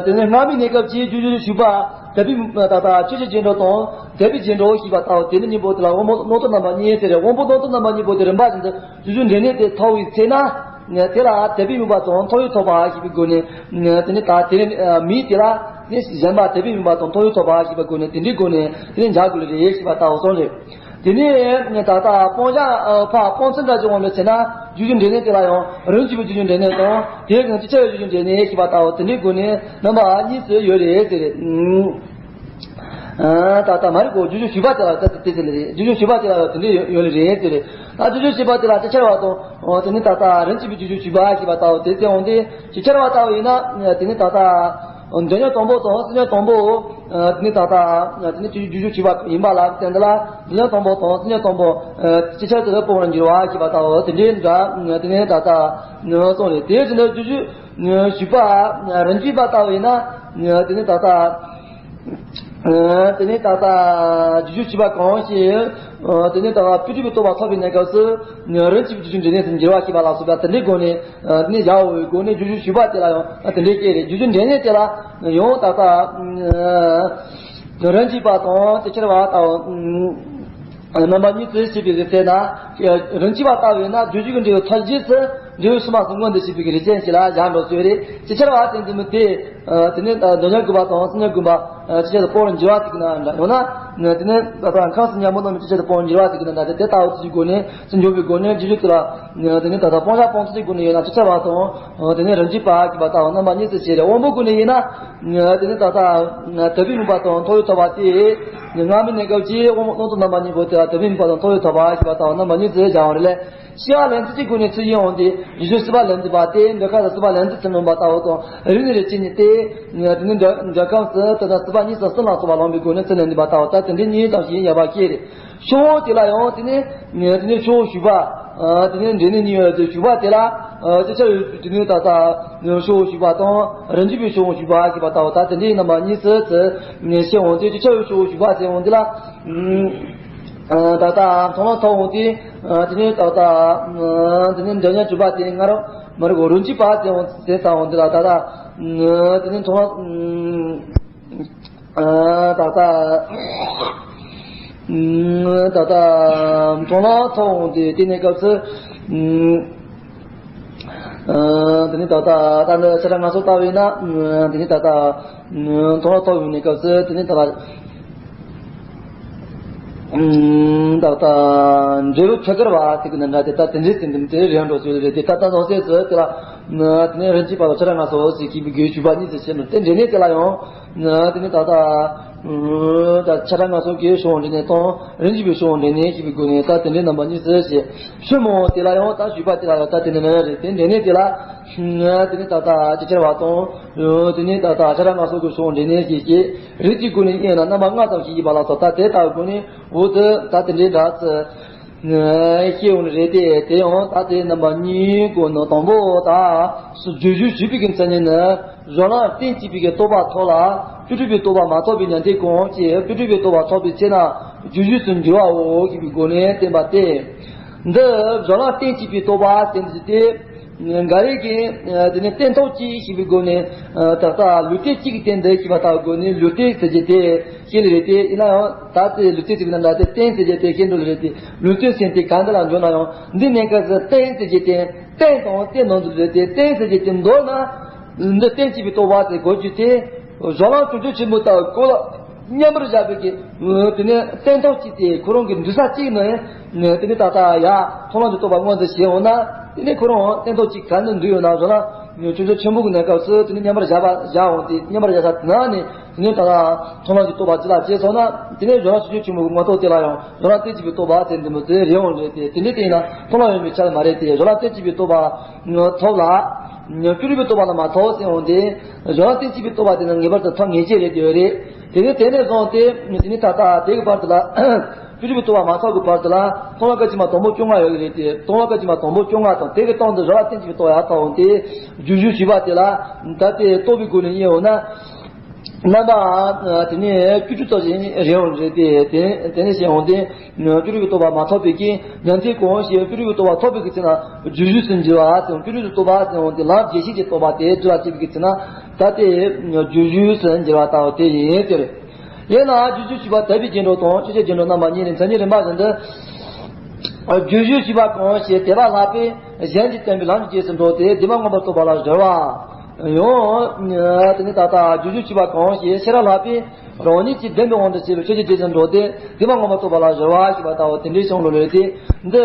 དེ་ནས་སྔ་མའི་གནས་སྐབས་ཀྱི་བསྒྱུར་བཅོས་ཞུས་པ། དད་པའི་ད་ལྟ་ཆོས་ཀྱི་རྗེས་འགྲོ་དང་དད་པའི་རྗེས་འགྲོ་ཞེས་པ་ལྟ་བུ་དེ་ནི་གཉིས་པོ་དེ་ལ་དབང་པོ་རྣམ་གྲངས་རྣམ་པ་གཉིས་ཟེར། དབང་པོ་རྣམ་གྲངས་རྣམ་པ་གཉིས་པོ་དེ་རིམ་པ་བཞིན་དུ་བསྒྱུར་བཅོས་འབྲས་གནས་དེ་ཐོབ་པའི་ཚེ་ན། དེ་ལ་དད་པས་མོས་པ་དང་མཐོང་བས་ཐོབ་པ་ཞེས་པའི་སྒོ་ནས། དེ་ནི་ད་དེ་ནི་མིང་དེ་ལ་ནི་གཞན་པ་དད་པས་མོས་པ་དང་མཐོང་བས་ཐོབ་པ་ཞེས་པའི་སྒོ་ནས། དེ་འདྲའི་སྒོ་ནས་དེ་ནི་འཇོག་དགོས་རེད་ཞེས་པ་ལྟ་བུ་སོང་རེད། དེ་ནས་ད་ལྟ་སྤང་བྱ་ཕར་སྤང་ཚུལ་འདྲ་ཅིག་འོང་བའི་ཚེ་ན། བསྒྱུར་བཅོས་འབྲས་གནས་དེ་ལ་ཡང་རིམ་གྱིས་པའི་བསྒྱུར་བཅོས་འབྲས་གནས་དང་། དེའི་སྒང་ཅིག་ཆར་བའི་བསྒྱུར་བཅོས་འབྲས་གནས་ཞེས་པ་ལྟ་བུ་དེ་འདྲའི་སྒོ་ནས་རྣམ་པ་གཉིས་སུ་ཡོད་རེད་ཟེར་རེད། ད་ལྟ་མ་རིག་གོ། བསྒྱུར་བཅོས་ཞུས་པ་དེ་ལ་ད་དེ་དེ་ལ་རེད། བསྒྱུར་བཅོས་ཞུས་པ་དེ་ལ་ཡང་དེ་འདྲའི་ཡོད་ཡོད་ལེ་རེད་ཟེར་རེད། ད་བསྒྱུར་བཅོས་ཞུས་པ་དེ་ལ་ཅིག་ཆར་བ་དང་། དེ་ནས་ད་ལྟ་རིམ་གྱིས་པའི་བསྒྱུར་བཅོས་ཞུས་པ་ཞེས་པ་ལྟ་བུ་དེ་ཚེ་འོང་དུས། ཅིག་ཆར་བ་ལྟ་བུ་ཡིན་ན། དེ་ནས་ད་ལྟ་འདོད་ཉོན་དང་པོ་དང་སེམས་ཉོན་དང་པོ། དེ་ནས་ད་ལྟ་དེ་ནས་བསྒྱུར་བཅོས་བྱས་པ་ཡིན་པ་ལ་བརྟེན་དེ་ལ། འདོད་ཉོན་དང་པོ་དང་སེམས་ཉོན་དང་པོ་ཅིག་ཆར་དུ་སྤོང་བར་འགྱུར་བ་ཞེས་པ་ལྟ་བུ་དེ་འདྲའི་འདྲ། དེ་ནས་ད་ལྟ་གསུངས་རེད། དེའི་ཕྱིར་ན་བསྒྱུར་བཅོས་ཞུས་པ་རིམ་གྱིས་པ་ལྟ་བུ་ཡིན་ན། དེ་ནས་ད་ལྟ། དེ་ནས་ད་ལྟ་བསྒྱུར་བཅོས་བྱས་པ་གང་ཞིག་དེ་ནས་ད་ལྟ་སྤྲོས་བྲལ་བའི་རྟོགས་པ་ཐོབ་པའི་གནས་སྐབས་སུ། རིམ་གྱིས་པའི་བསྒྱུར་བཅོས་འབྲས་གནས་སུ་འགྱུར་བ་ཞེས་པ་ལ་སོགས་པ་དེ་འདྲའི་སྒོ་ནས། དེ་ནས་བཞག་པའི་སྒོ་ནས་བསྒྱུར་བཅོས་ཞུས་པ་དེ་ལ་ཡང་དེ་འདྲའི་སྐད་རེད། བསྒྱུར་བཅོས་འབྲས་གནས་དེ་ལ་ཡང་ད་ལྟ་རིམ་གྱིས་པ་དང་ཅིག་ཆར་བ་དང་། རྣམ་པ་གཉིས་སུ་ཕྱེ་བའི་ཚེ་ན། རིམ་གྱིས་པ་ལྟ་བས་ན་བསྒྱུར་བཅོས་ཀྱི་འབྲས་བུ་ཐོབ་རྗེས་སུ་འབྲས་བུ་ཕྱི་མ་སུ་མངོན་དུ་བྱེད་པའི་རིགས་ཅན་ཞིག་ལ་བཞག་འགྲོ་སྲོལ་རེད། ཅིག་ཆར་བ་དེ་འཛིན་པ་དེ། དེ་ནས་འདོད་ཉོན་ཀུན་པ་དང་སེམས་ཉོན་ཀུན་པ་ཅིག་ཆར་དུ་སྤོང་བར་འགྱུར་བ་ཞིག་ན་འདྲ། ཡང་ན་དེ་ནས་ད་ལྟ་ཁམས་སུ་ཉོན་མོངས་རྣམ་སྨིན་ཅིག་ཆར་དུ་སྤོང་བར་འགྱུར་བ་ཞིག་ན་འདྲ། དེ་ལྟ་བུ་ཅིག་གི་སྒོ་ནས་སུ་འཇོག་པའི་སྒོ་ནས་བསྒྱུར་བཅོས་དེ་ལ། དེ་ནས་ད་ལྟ་སྤང་བྱ་སྤོང་ཚུལ་གྱི་སྒོ་ནས་ཡོད་ན་ཅིག་ཆར་བ་དང་། དེ་ནས་རིམ་གྱིས་པ་ཞེས་པ་ལྟ་བུ་རྣམ་པ་གཉིས་སུ་ཕྱེ་རེད། དབང་པོའི་སྒོ་ནས་ཡིན་ན། དེ་ནས་ད་ལྟ་དད་པས་མོས་པ་དང་མཐོང་བས་ཐོབ་པ་སྟེ། སྔ་མའི་གནས་སྐབས་ཀྱི་དབང་པོ་རྣམ་གྲངས་རྣམ་པ་གཉིས་པོ་དེ་ལ་དད་པས་མོས་པ་དང་མཐོང་བས་ཐོབ་པ་ཞེས་པ་ལྟ་བུ་རྣམ་པ་གཉིས་སུ་སྦྱར་བ་རེད་ལ། ཤེས་པ་ལེན་ཚུལ་གྱི་སྒོ་ནས་ཚུལ་གཞན་འོང་སྟེ། རྗེས་སུ་སྲིད་པ་ལེན་འདུན་པ་སྟེ། འདོད་ཁམས་སུ་སྲིད་པ་ལེན་འདུན་ཚུལ་སྨོན་པ་ལྟ་བུ་དང་། རིགས་ནི་རིགས་གཅིག་ཉིད་དེ། དེ་ནི་འདོད་འདོད་ཁམས་སུ་ད་ལྟ་སྲིད་པ་གཉིས་སུ་གསུམ་ལ་སོགས་པ་ལོངས་པའི་སྒོ་ནས་ཚུལ་ལེན་འདུན་པ་ལྟ་བུ་ལྟར་དེ་འདྲའི་གཉིས་ཙམ་ཞིག་ཡོད་པ་སྐད་རེད། ཕྱོགས་དེ་ལ་ཡང་དེ་ནི། དེ་ནི་ཕྱོགས་ཞུས་པ། དེ་ནི་འབྲས་གནས་གཉིས་ཡོད་དེ་ཞུས་པ་དེ་ལ། ཅིག་ཆར་དེ་ནི་ད་ལྟ་ཕྱོགས་ཞུས་པ་དང་རིམ་གྱིས་པའི་ཕྱོགས་ཞུས་པ་ཞེས་པ་ལྟ་བུ་ལྟར་དེ་འདྲའི་རྣམ་པ་གཉིས་སུ་ཕྱེ་འོང་སྟེ། ཅིག་ཆར་ཕྱོགས་ཞུས་པ་ཟེར་འོང་དེ་ལ། ད་ལྟ་མཐོང་ལམ་ཐོབ་འོང་དུས། དེ་ནས་ད་ལྟ་དེ་ནས་འདོད་ཉོན་གྱུར་པ་དེ་སྔར་མ་རིག་གོ་རིམ་གྱིས་པ་ཟེར་འོང་ཟེར་ཙམ་འོང་དེ་ལ་ད་ལྟ། དེ་ནས་མཐོང་ལམ། ད་ལྟ་ད་ལྟ་མཐོང་ལམ་ཐོབ་འོང་དུས་དེ་གནས་སྐབས་སུ། དེ་ནས་ད་ལྟ་ད་འདི་ཆ་འདྲ་ང་ཚོ་ལྟ་བས་ན། དེ་ནས་ད་ལྟ་མཐོང་ལམ་ཐོབ་ཡོང་གནས་སྐབས་སུ་དེ་ནས་ད་ལྟ། ད་ལྟ་འབྲས་བུ་ཐད་ཀར་བ་ཟེར་གྱི་ན་འདྲ། དེ་ལྟ་དེ་འདྲའི་དེ་འདྲ་དེ་རེད་འགྲོ་ཟེར་རེད་དེ། ད་ལྟ་ནང་གསེས་སུ་དེ་ལ་དེ་ནས་རིམ་གྱིས་པ་དང་ཆ་འདྲ་ང་ཚོ་ཟེར་གྱི་བའི་དགོས་ཞུས་པ་གཉིས་སུ་ཕྱེ་ནས། དེ་འབྲས་གནས་དེ་ལ་ཡང་དེ་ནས་ད་ལྟ་ད་ཆ་འདྲ་ང་ཚོ་གི་ཕྱོགས་འབྲས་གནས་དང་རིམ་གྱིས་པའི་ཕྱོགས་འབྲས་གནས་ཞེས་པའི་སྒོ་ནས་ད་དེ་འདྲའི་རྣམ་པ་གཉིས་སུ་ཕྱེ། ཕྱི་མོ་དེ་ལ་ཡང་ད་ཞུས་པ་དེ་ལ་ཡང་ད་དེ་འདྲ་ནི་རེད། དེ་འབྲས་གནས་དེ་ལ། དེ་ནས་ད་ལྟ་ཅིག་ཆར་བ་དང་། དེ་ནས་ད་ལྟ་ཆ་འདྲ་ང་ཚོ་གི་ཕྱོགས་འབྲས་གནས་ཞེས་བཤད། རིགས་ཀྱི་སྒོ་ནས་དབྱེ་ན་རྣམ་པ་ལྔ་ཙམ་ཞིག་ཡིན་པ་ལ་སོགས། ད་དེ་ལྟ་བུའི་སྒོ་ནས་འོ་དེ་ད་དེ་འདྲའི་འདྲ་ཚུལ་ཤེས་འོང་རེད་དེ། དེ་ཡང་ད་དེ་རྣམ་པ་གཉིས་སྒོ་ནས། དང་པོ་ད་སུ་བསྒྱུར་བཅོས་ཞུས་པའི་གི་མཚན་ཉིད་ནི། གཞན་ལ་རྟེན་བཅས་པའི་གི་རྟོག་པ་ཐོབ་ལ་སྤྲོས་བྲལ་བའི་རྟོག་པ་མ་ཐོབ་པའི་ཉན་ཐོས་གང་ཞིག་སྤྲོས་བྲལ་བའི་རྟོག་པ་ཐོབ་པའི་ཚེ་ན་བསྒྱུར་བཅོས་སུ་འགྱུར་བའོ་ཞེས་པའི་སྒོ་ནས་བསྟན་པ་སྟེ། འདི་གཞན་ལ་རྟེན་བཅས་པའི་རྟོག་པ་ཟེར་འདི་སྟེ། འགའ་རེ་གིས་དེ་ནས་སྟན་ཐོག་གཅིག་ཞེས་པའི་སྒོ་ནས་ད་ལྟ་ལུས་རྟེན་གཅིག་གི་སྟེང་དུ་ཞེས་པ་ལྟ་བུའི་སྒོ་ནས་ལུས་རྟེན་ཟེར་གྱི་དེ་ཤེས་ལེ་རེད་དེ། ཡིན་ན་ཡང་ད་ལྟའི་ལུས་རྟེན་ཟེར་བའི་ནང་ལ་དེ་སྟན་ཟེར་གྱི་དེ་ཤེས་འགྲོ་ལེ་རེད་དེ། ལུས་རྟེན་ཟེར་དེ་ག་འདི་ལ་འཇོག་ན་ཡང་འདི་གནས་སྐབས་སུ་སྟན་ཟེར་གྱི་དེ་སྟན་དང་སྟན་ནང་དུ་རེད་དེ། སྟན་ཟེར་གྱི་དེ་མདོར་ན་འདི་སྟན་གཅིག་པའི་རྟོག་པ་ཟེར་དགོས་རྒྱུ་དེ། གཞུང་ལམ་བྱང་ཆུབ་ཆེན་པོ་ལྟ་བུ་ཀོ་ལ་མཉམ་པར་བཞག་པའི་གི་དེ་ནས་སྟན་ཐོག་གཅིག་དེ་ཁོ་རང་གི་འདུས་ས་གཅིག་ནས་དེ་ནས་ད་ལྟ་ཡ་མཐོང་ལམ་གྱི་རྟོགས་པ་མངོན་དུ་བྱས་འོང་ན། དེ་ནས་ཁོ་རང་སྟན་ཐོག་གཅིག་ག་ནས་འདུས་ཡོད་ན་གཞུང་ལམ་བྱང་ཆུབ་ཆེན་པོ་གི་གནས་སྐབས་སུ་དེ་ནས་མཉམ་པར་བཞག་པ་བཞག་འོང་སྟེ། མཉམ་པར་བཞག་ས་དེ་ན་ནས་དེ་ནས་ད་ལྟ་མཐོང་ལམ་གྱི་རྟོགས་པ་ཅི་ལ་སྐྱེས་སོང་ན། དེ་ནས་གཞུང་ལམ་བྱང་ཆུབ་ཆེན་པོ་གི་མངོན་རྟོགས་དེ་ལ་ཡང་གཞུང་ལམ་རྟེན་གཅིག་པའི་རྟོགས་པ་ཟེར་འདི་མོ་དེ་རེད་འོང་རེད་དེ། དེ་འདྲ་དེ་ཡིན་ན་མཐོང་ལམ་ཡོད་པའི་ཆ་ལ་མ་རེད་དེ། གཞུང་ལམ་རྟེན་གཅིག་པའི་རྟོགས་པ་ཐོབ་ལ། བཅུ་དྲུག་པའི་རྟོགས་པ་ལ་མ་ཐོབ་ཟེར་འོང་དེ། གཞུང་ལམ་རྟེན་གཅིག་པའི་རྟོགས་པ་དེ་ནི་ངེས་པར་དུ་ཐོབ་ངེས་ཅན་རེད་དེ་ཡོད་རེད། དེ་ནས་དེ་ནས་བཟུང་སྟེ་དེ་ནི་ད་ལྟ་དེ་གི་བར་དུ་ལ། བཅུ་དྲུག་པའི་རྟོགས་པ་མ་ཐོབ་ཀྱི་བར་དུ་ལ་མཐོང་ལམ་སྐད་ཅིག་མ་དང་པོ་བཅོ་ལྔ་ཡོད་ཀྱི་རེད་དེ། མཐོང་ལམ་སྐད་ཅིག་མ་དང་པོ་བཅོ་ལྔ་དང་དེ་གི་སྟེང་དུ་གཞུང་ལམ་རྟེན་གཅིག་པའི་རྟོགས་པ་ཡར་ཐོབ་འོང་དེ། བསྒྱུར་བཅོས་བྱས་པ་དེ་ལ་ད་ལྟའི་རྟོགས་པའི་སྒོ་ནས་དབྱེ་འོང་ན། རྣམ་པ་དེ་ནས་བཅུ་དྲུག་ཙམ་ཞིག་རེད་འོང་རེད་དེ། དེ་དེ་ནས་བཤད་འོང་དེ། བཅུ་དྲུག་གི་རྟོགས་པ་མ་ཐོབ་པའི་གི་ཉན་ཐོས་གང་ཞིག་བཅུ་དྲུག་གི་རྟོགས་པ་ཐོབ་པའི་གི་ཚེ་ན་བསྒྱུར་བཅོས་སུ་འགྱུར་བ་ཟེར། བཅུ་དྲུག་གི་རྟོགས་པ་ཟེར་འོང་དེ་ལམ་རྒྱས་བཤད་ཀྱི་རྟོགས་པ་དེ་བསྒྱུར་བ་བྱེད་པའི་གི་ཚེ་ན་ད་ལྟའི་བསྒྱུར་བཅོས་སུ་འགྱུར་བ་ལྟ་བུ་དེ་ཡིན་ཟེར། ཡིན་ན་བསྒྱུར་བཅོས་བྱས་པ་དད་པའི་རྒྱན་དྲུག་དང་ཆོས་ཀྱི་རྒྱན་དྲུག་རྣམ་པ་གཉིས་ནི་མཚན་ཉིད་རིམ་པ་བཞིན་དུ། བསྒྱུར་བཅོས་བྱས་པ་གང་ཞིག་དད་པ་ལྷག་པས་གཞན་གྱིས་བསྟན་པའི་ལམ་གྱི་རྗེས་སུ་འགྲོ་སྟེ་བདེན་པ་མངོན་པར་རྟོགས་པ་ལ་སྦྱོར་བ། ཡང་དེ་ནི་ད་ལྟ་བསྒྱུར་བཅོས་བྱས་པ་གང་ཞིག་ཤེས་རབ་ལྷག་པས་རང་ཉིད་ཀྱིས་བདེན་པའི་དབང་དུ་བྱས་པའི་ཆོས་ཀྱི་རྗེས་སུ་འགྲོ་སྟེ་བདེན་པ་མངོན་པར་རྟོགས་པ་ལ་སྦྱོར་བ་ཞེས་པ་ལྟ་བུ་དེ་འདྲའི་བྱུང་ལོ་ལོས་ཏེ། འདི་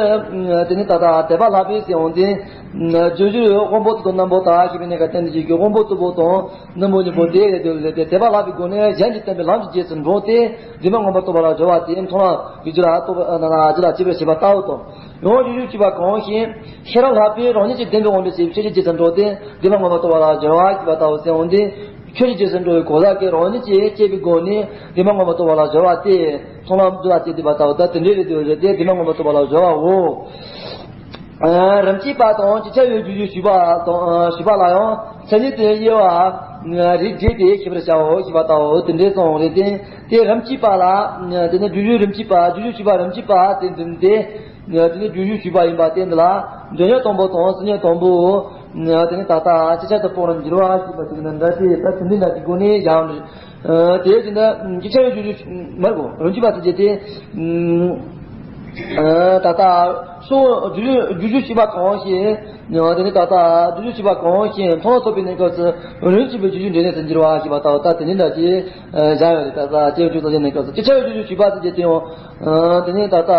དེ་ནི་ད་ལྟ་དད་པ་ལྷག་པས་ཟེར་འོང་སྟེ། བསྒྱུར་བཅོས་དབང་པོ་དུ་དང་རྣོན་པོ་དག་ཞེས་པའི་གནས་སྐབས་བསྟན་ཏེ་བཞུགས་ཀྱི་དབང་པོ་དུ་པོ་དང་རྣོན་པོ་གཉིས་པོ་དེ་ཡོད་དེ་ལས་ཏེ། དད་པ་ལྷག་པའི་སྒོ་ནས་གཞན་གྱིས་བསྟན་པའི་ལམ་གྱི་རྗེས་སུ་འགྲོ་སྟེ་བདེན་པ་མངོན་པར་རྟོགས་པ་ལ་སྦྱོར་བ་དེ་མཐོང་ལམ་གྱི་རྒྱུད་ལ་རྟོགས་པ་ན་རྒྱུད་ལ་སྐྱེ་བར་བྱེད་པ་ལྟ་བུ་དང་། ཡང་བསྒྱུར་བཅོས་བྱས་པ་གང་ཞིག་ཤེས་རབ་ལྷག་པས་རང་ཉིད་ཀྱིས་བདེན་པའི་དབང་དུ་བྱས་པའི་ཆོས་ཀྱི་རྗེས་སུ་འགྲོ་སྟེ་བདེན་པ་མངོན་པར་རྟོགས་པ་ལ་སྦྱོར་བ་ཞེས་པ་ལྟ་བུ་ཟེར་འོང་སྟེ། ཆོས་ཀྱི་རྗེས་སུ་འགྲོ་བའི་གོ་ས་གིས་རང་ཉིད་ཀྱིས་དཔྱད་པའི་སྒོ་ནས་བདེན་པ་མངོན་པར་རྟོགས་པ་ལ་སྦྱོར་བ་སྟེ། མཐོང་ལམ་རྒྱུད་ལ་སྐྱེས་ཏེ་བ་ལྟ་བུ་ད་དེ་འདྲའི་རེད་དེ་རེད་དེ་བདེན་པ་མངོན་པར་རྟོགས་པ་ལ་སྦྱོར་བའོ། རིམ་གྱིས་པ་དང་ཅིག་ཅར་ཡང་བསྒྱུར་བཅོས་བྱས་པ་དང་བྱས་པ་ལ་ཡང་མཚན་ཉིད་དེ་དབྱེ་བ་རིགས་བསྒྲེས་ཏེ་ཤེས་པར་བྱའོ་ཞེས་པ་ལྟ་བུ་དེ་འདྲའི་གསུངས་རེད་དེ། དེ་རིམ་གྱིས་པ་ལ་དེ་ནི་བསྒྱུར་བཅོས་རིམ་གྱིས་པ་བསྒྱུར་བཅོས་བྱས་པ་རིམ་གྱིས་པ་དེ་འདི་སྟེ། དེ་ནི་བསྒྱུར་བཅོས་བྱས་པ་ཡིན་པ་དེ་འདི་ལ་འདོད་ཉོན་དང་པོ་དང་བསོད་ཉོན་དང་པོ། དེ་ནི་ད་ལྟ་ཅིག་ཅར་དུ་སྤོང་རུ་འགྱུར་བ་ཞེས་པ་དེ་ནི་འདྲ་སྟེ། ད་དེ་འདི་འདྲ་གི་སྒོ་ནས་ཡང་། དེ་བཞིན་དུ་ཅིག་ཅར་ཡང་བསྒྱུར་བཅོས་མར་གོ་རིམ་གྱིས་པ་དེ་བྱས་ཏེ། ད་ལྟ་སོ་བསྒྱུར་བཅོས་བྱས་པ་གང་ཞིག་དེ་ནི་ད་ལྟ་བསྒྱུར་བཅོས་བྱས་པ་གང་ཞིག་མཐོང་ལམ་ཐོབ་པའི་གནས་སྐབས་སུ་རིམ་གྱིས་པའི་བསྒྱུར་བཅོས་འབྲས་གནས་སུ་འགྱུར་བ་ཞེས་པ་ལྟ་བུ་ད་དེ་ནི་འདྲ་ཅིག་བཞག་ཡོད་རེད། ད་ལྟ་ཅིག་ཅར་ཡང་བསྒྱུར་བཅོས་ཀྱི་གནས་སྐབས་སུ་ཅིག་ཅར་ཡང་བསྒྱུར་བཅོས་བྱས་པ་དེ་བྱས་ཏེ་ཡང་། དེ་ནི་ད་ལྟ་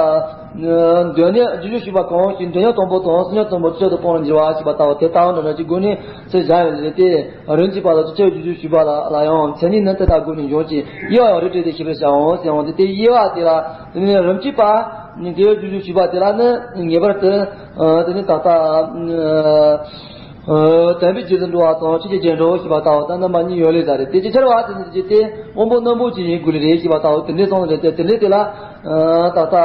འདོད་ཉོན་བསྒྱུར་བཅོས་བྱས་པ་གང་ཞིག་འདོད་ཉོན་དང་པོ་དང་བསོད་ཉོན་དང་པོ་ཅིག་ཅར་དུ་སྤོང་རུ་འགྱུར་བ་ཞེས་པ་ལྟ་བུ་དེ་ལྟ་བུ་འདྲ་འདྲ་ཅིག་སྒོ་ནས་ཚུར་བཞག་ཡོད་རེད་དེ། རིམ་གྱིས་པ་ལ་ཅིག་ཅར་ཡང་བསྒྱུར་བཅོས་བྱས་པ་ལ་ལ་ཡང་མཚན་ཉིད་ནི་དེ་དག་སྒོ་ནས་འབྱུང་ཞིང་དབྱེ་བ་ཡང་རིགས་བསྒྲེས་ཏེ་ཤེས་པར་བྱའོ་ཟེར་འོང་དེ། དེ་དབྱེ་བ་དེ་ལ་དེ་ནི་རིམ་གྱིས་པ་ནི་དེ་བསྒྱུར་བཅོས་བྱས་པ་དེ་ལ་ནི་ངེས་པར་དུ་དེ་ནི་ད་ལྟ་དམ་པའི་རྗེས་སུ་འགྲོ་བ་དང་ཆོས་ཀྱི་རྗེས་འགྲོ་ཞེས་པ་ལྟ་བུ་ད་རྣམ་པ་གཉིས་ཡོད་ལེ་ཟ་རེད་དེ། ཅིག་ཅར་བ་དེ་ནི་དེ་དེ་དབང་པོ་རྣོན་པོ་ཅིག་ཡིན་དགོས་ལེ་རེད་ཞེས་པ་ལྟ་བུ་དེ་འདྲའི་སོང་རེད་དེ། དེ་འདྲའི་དེ་ལ་ད་ལྟ།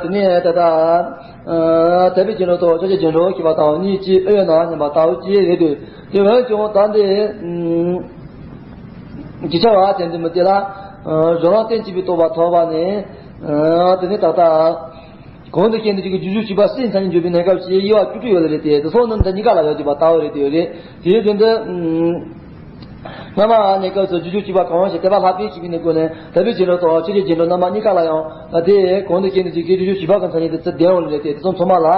དེ་ནས་ད་ལྟ་དད་པའི་རྒྱན་དྲུག་དང་ཆོས་ཀྱི་རྗེས་འགྲོ་ཞེས་པ་དང་གཉིས་ཀྱིས་དབྱེ་ན་སྙམ་པ་ལྟ་བུ་ཅིག་རེད་འདུག་དེ་འོན་ཀྱང་ད་འདི་ཅིག་ཅར་བ་དེ་འདི་མི་དེ་ལ་གཞུང་ལམ་རྟེན་གཅིག་པའི་རྟོགས་པ་ཐོབ་པ་ནས། དེ་ནས་ད་ལྟ་གང་དུ་སྐྱེ་འདི་གཅིག་གི་བསྒྱུར་བཅོས་བྱས་པ་སྲིད་མཚན་ཉིད་འཇོག་པའི་གནས་སྐབས་ཀྱི་དབྱེ་བ་བཅུ་དྲུག་ཡོད་ལེ་རེད་དེ། དེ་སོགས་ནི་འདི་གཉིས་ཀ་ལ་ཡོད་ཅེས་པ་ལྟ་བུ་རེད་དེ་ཡོད་རེད། དེའི་དོན་དུ། སྔ་མ་གནས་སྐབས་སུ་བསྒྱུར་བཅོས་བྱས་པ་གང་ཞིག་དད་པ་ལྷག་པས་ཞེས་པའི་གནས་སྐོར་ནས་དད་པའི་རྗེས་འགྲོ་དང་ཆོས་ཀྱི་རྗེས་འགྲོ་རྣམ་པ་གཉིས་ཀ་ལ་ཡང་དེ་གང་དུ་སྐྱེ་འདི་གཅིག་གི་བསྒྱུར་བཅོས་བྱས་པ་གི་མཚན་ཉིད་དེ་ཚུར་ལྡན་འོང་ལེ་རེད་དེ། དེ་ཚོ་ཚང་མ་ལ་དེ་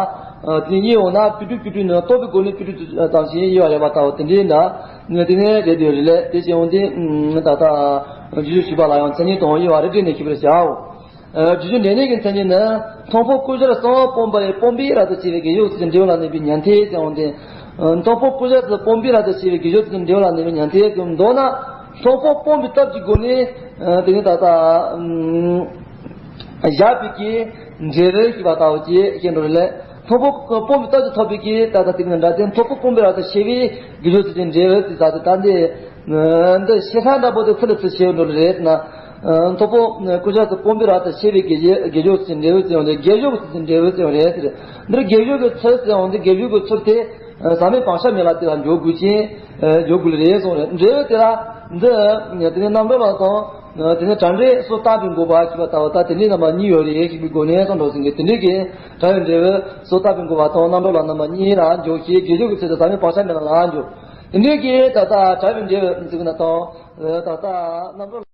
ནས་དབྱེ་འོང་ན་བཅུ་དྲུག་བཅུ་དྲུག་ནི་རྟོགས་པའི་སྒོ་ནས་བཅུ་དྲུག་ཙམ་ཞིག་དབྱེ་བ་ཡོད་པ་ལྟ་བུ་དེ་འདྲའི་འདྲ་དེ་ནས་རེད་དེ་ཡོད་རེད་ལེ། དེ་བྱས་འོང་དུས་ད་ལྟ་བསྒྱུར་བཅོས་བྱས་པ་ལ་ཡང་མཚན་ཉིད་དང་དབྱེ་བ་རིགས་བསྒྲེས་ནས་ཤེས་པར་བྱའོ། བསྒྱུར་བཅོས་འབྲས་གནས་ཀྱི་མཚན་ཉིད་ནི། མཐོང་ཕུང་ཀུན་གཞིར་གསང་བ་སྤངས་པ་ཡི་སྤངས་པའི་རབ་ཏུ་ཕྱེ་བའི་དགེ་སྦྱོར་ཚུལ་གྱི་འབྲས་བུ་ལ་གནས་པའི་ཉན་ཐོས་ཟེར་འོང་སྟེ། མཐོང་ཕུང་ཀུན་གཞིར་སྤངས་པའི་རབ་ཏུ་ཕྱེ་བའི་དགེ་སྦྱོར་ཚུལ་གྱི་འབྲས་བུ་ལ་གནས་པའི་ཉན་ཐོས་ཀྱི་མདོར་ན། མཐོང་ཕུང་སྤངས་པའི་སྟོབས་ཀྱི་སྒོ་ནས། དེ་ནི་ད་ལྟ་བཞག་པའི་གི་འབྲས་བུ་ཞེས་པ་ལྟ་བུ་ཅིག་སྐྱེ་འགྲོ་རེད་ལེ། མཐོང་ཕུང་སྤངས་པའི་སྟོབས་ཀྱིས་ཐོབ་པའི་གི་ད་ལྟ་དེ་ནི་འདྲ་སྟེ། མཐོང་ཕུང་སྤངས་པའི་རབ་ཏུ་ཕྱེ་བའི་དགེ་སྦྱོར་ཚུལ་གྱི་འབྲས་བུ་ཞེས་ད་ལྟ་འདི། འདི་ཤེས་ས་འདྲ་པོ་དེ་ཚུར་ལ་ཚུར་ཤེས་འགྲོ་རེད་ན། མཐོང་ཕུང་ཀུན་གཞིར་སྤངས་པའི་རབ་ཏུ་ཕྱེ་བའི་དགེ་དགེ་སྦྱོར་ཚུལ་འབྲས་བུ་ཟེར་བ་དེ་དགེ་སྦྱོར་གྱི་ཚུལ་འབྲས་བུ་ཟེར་བ་རེད་ཟེར། འདིར་དགེ་སྦྱོར་གྱི་ཚུལ་ཟེར་བ་དེ་དགེ་སྦྱོར་གྱི་ཚུལ་དེ་ཟག་མེད་བག་ཆགས་མེད་ལ་དེ་ལ་འཇོག་དགོས་ཅིང་འཇོག་དགོས་ལེ་རེད་གསུངས་རེད། འབྲས་བུ་དེ་ལ་འདི་དེ་ནས་རྣམ་གྲོལ་ལ་དང་། དེ་ནས་དྲ་འབྲེལ་སོ་བཏབ་པའི་འགོ་པ་ཞེས་པ་ལྟ་བུ་ད་དེ་འདྲའི་རྣམ་པ་གཉིས་ཡོད་རེད་ཞེས་པའི་སྒོ་ནས་གསུངས་འགྲོ་ཟིན་གྱི། དེ་འདྲའི་གི་དྲ་བའི་འབྲས་བུ་སོ་བཏབ་པའི་འགོ་པ་དང་རྣམ་གྲངས་ལ་རྣམ་པ་གཉིས་ལ་འཇོག་ཞེས་དགེ་སྦྱོར་གྱི་ཚུལ་དུ་ཟབ་མོའི་བག་ཆགས་མེད་ལ་ལ་འཇོག་དེ་འདྲའི་གི་ད་ལྟ་དྲ་བའི་འབྲས་བུ་ཟེར་གི་ན་དང་ད་ལྟ་རྣམ་གྲངས།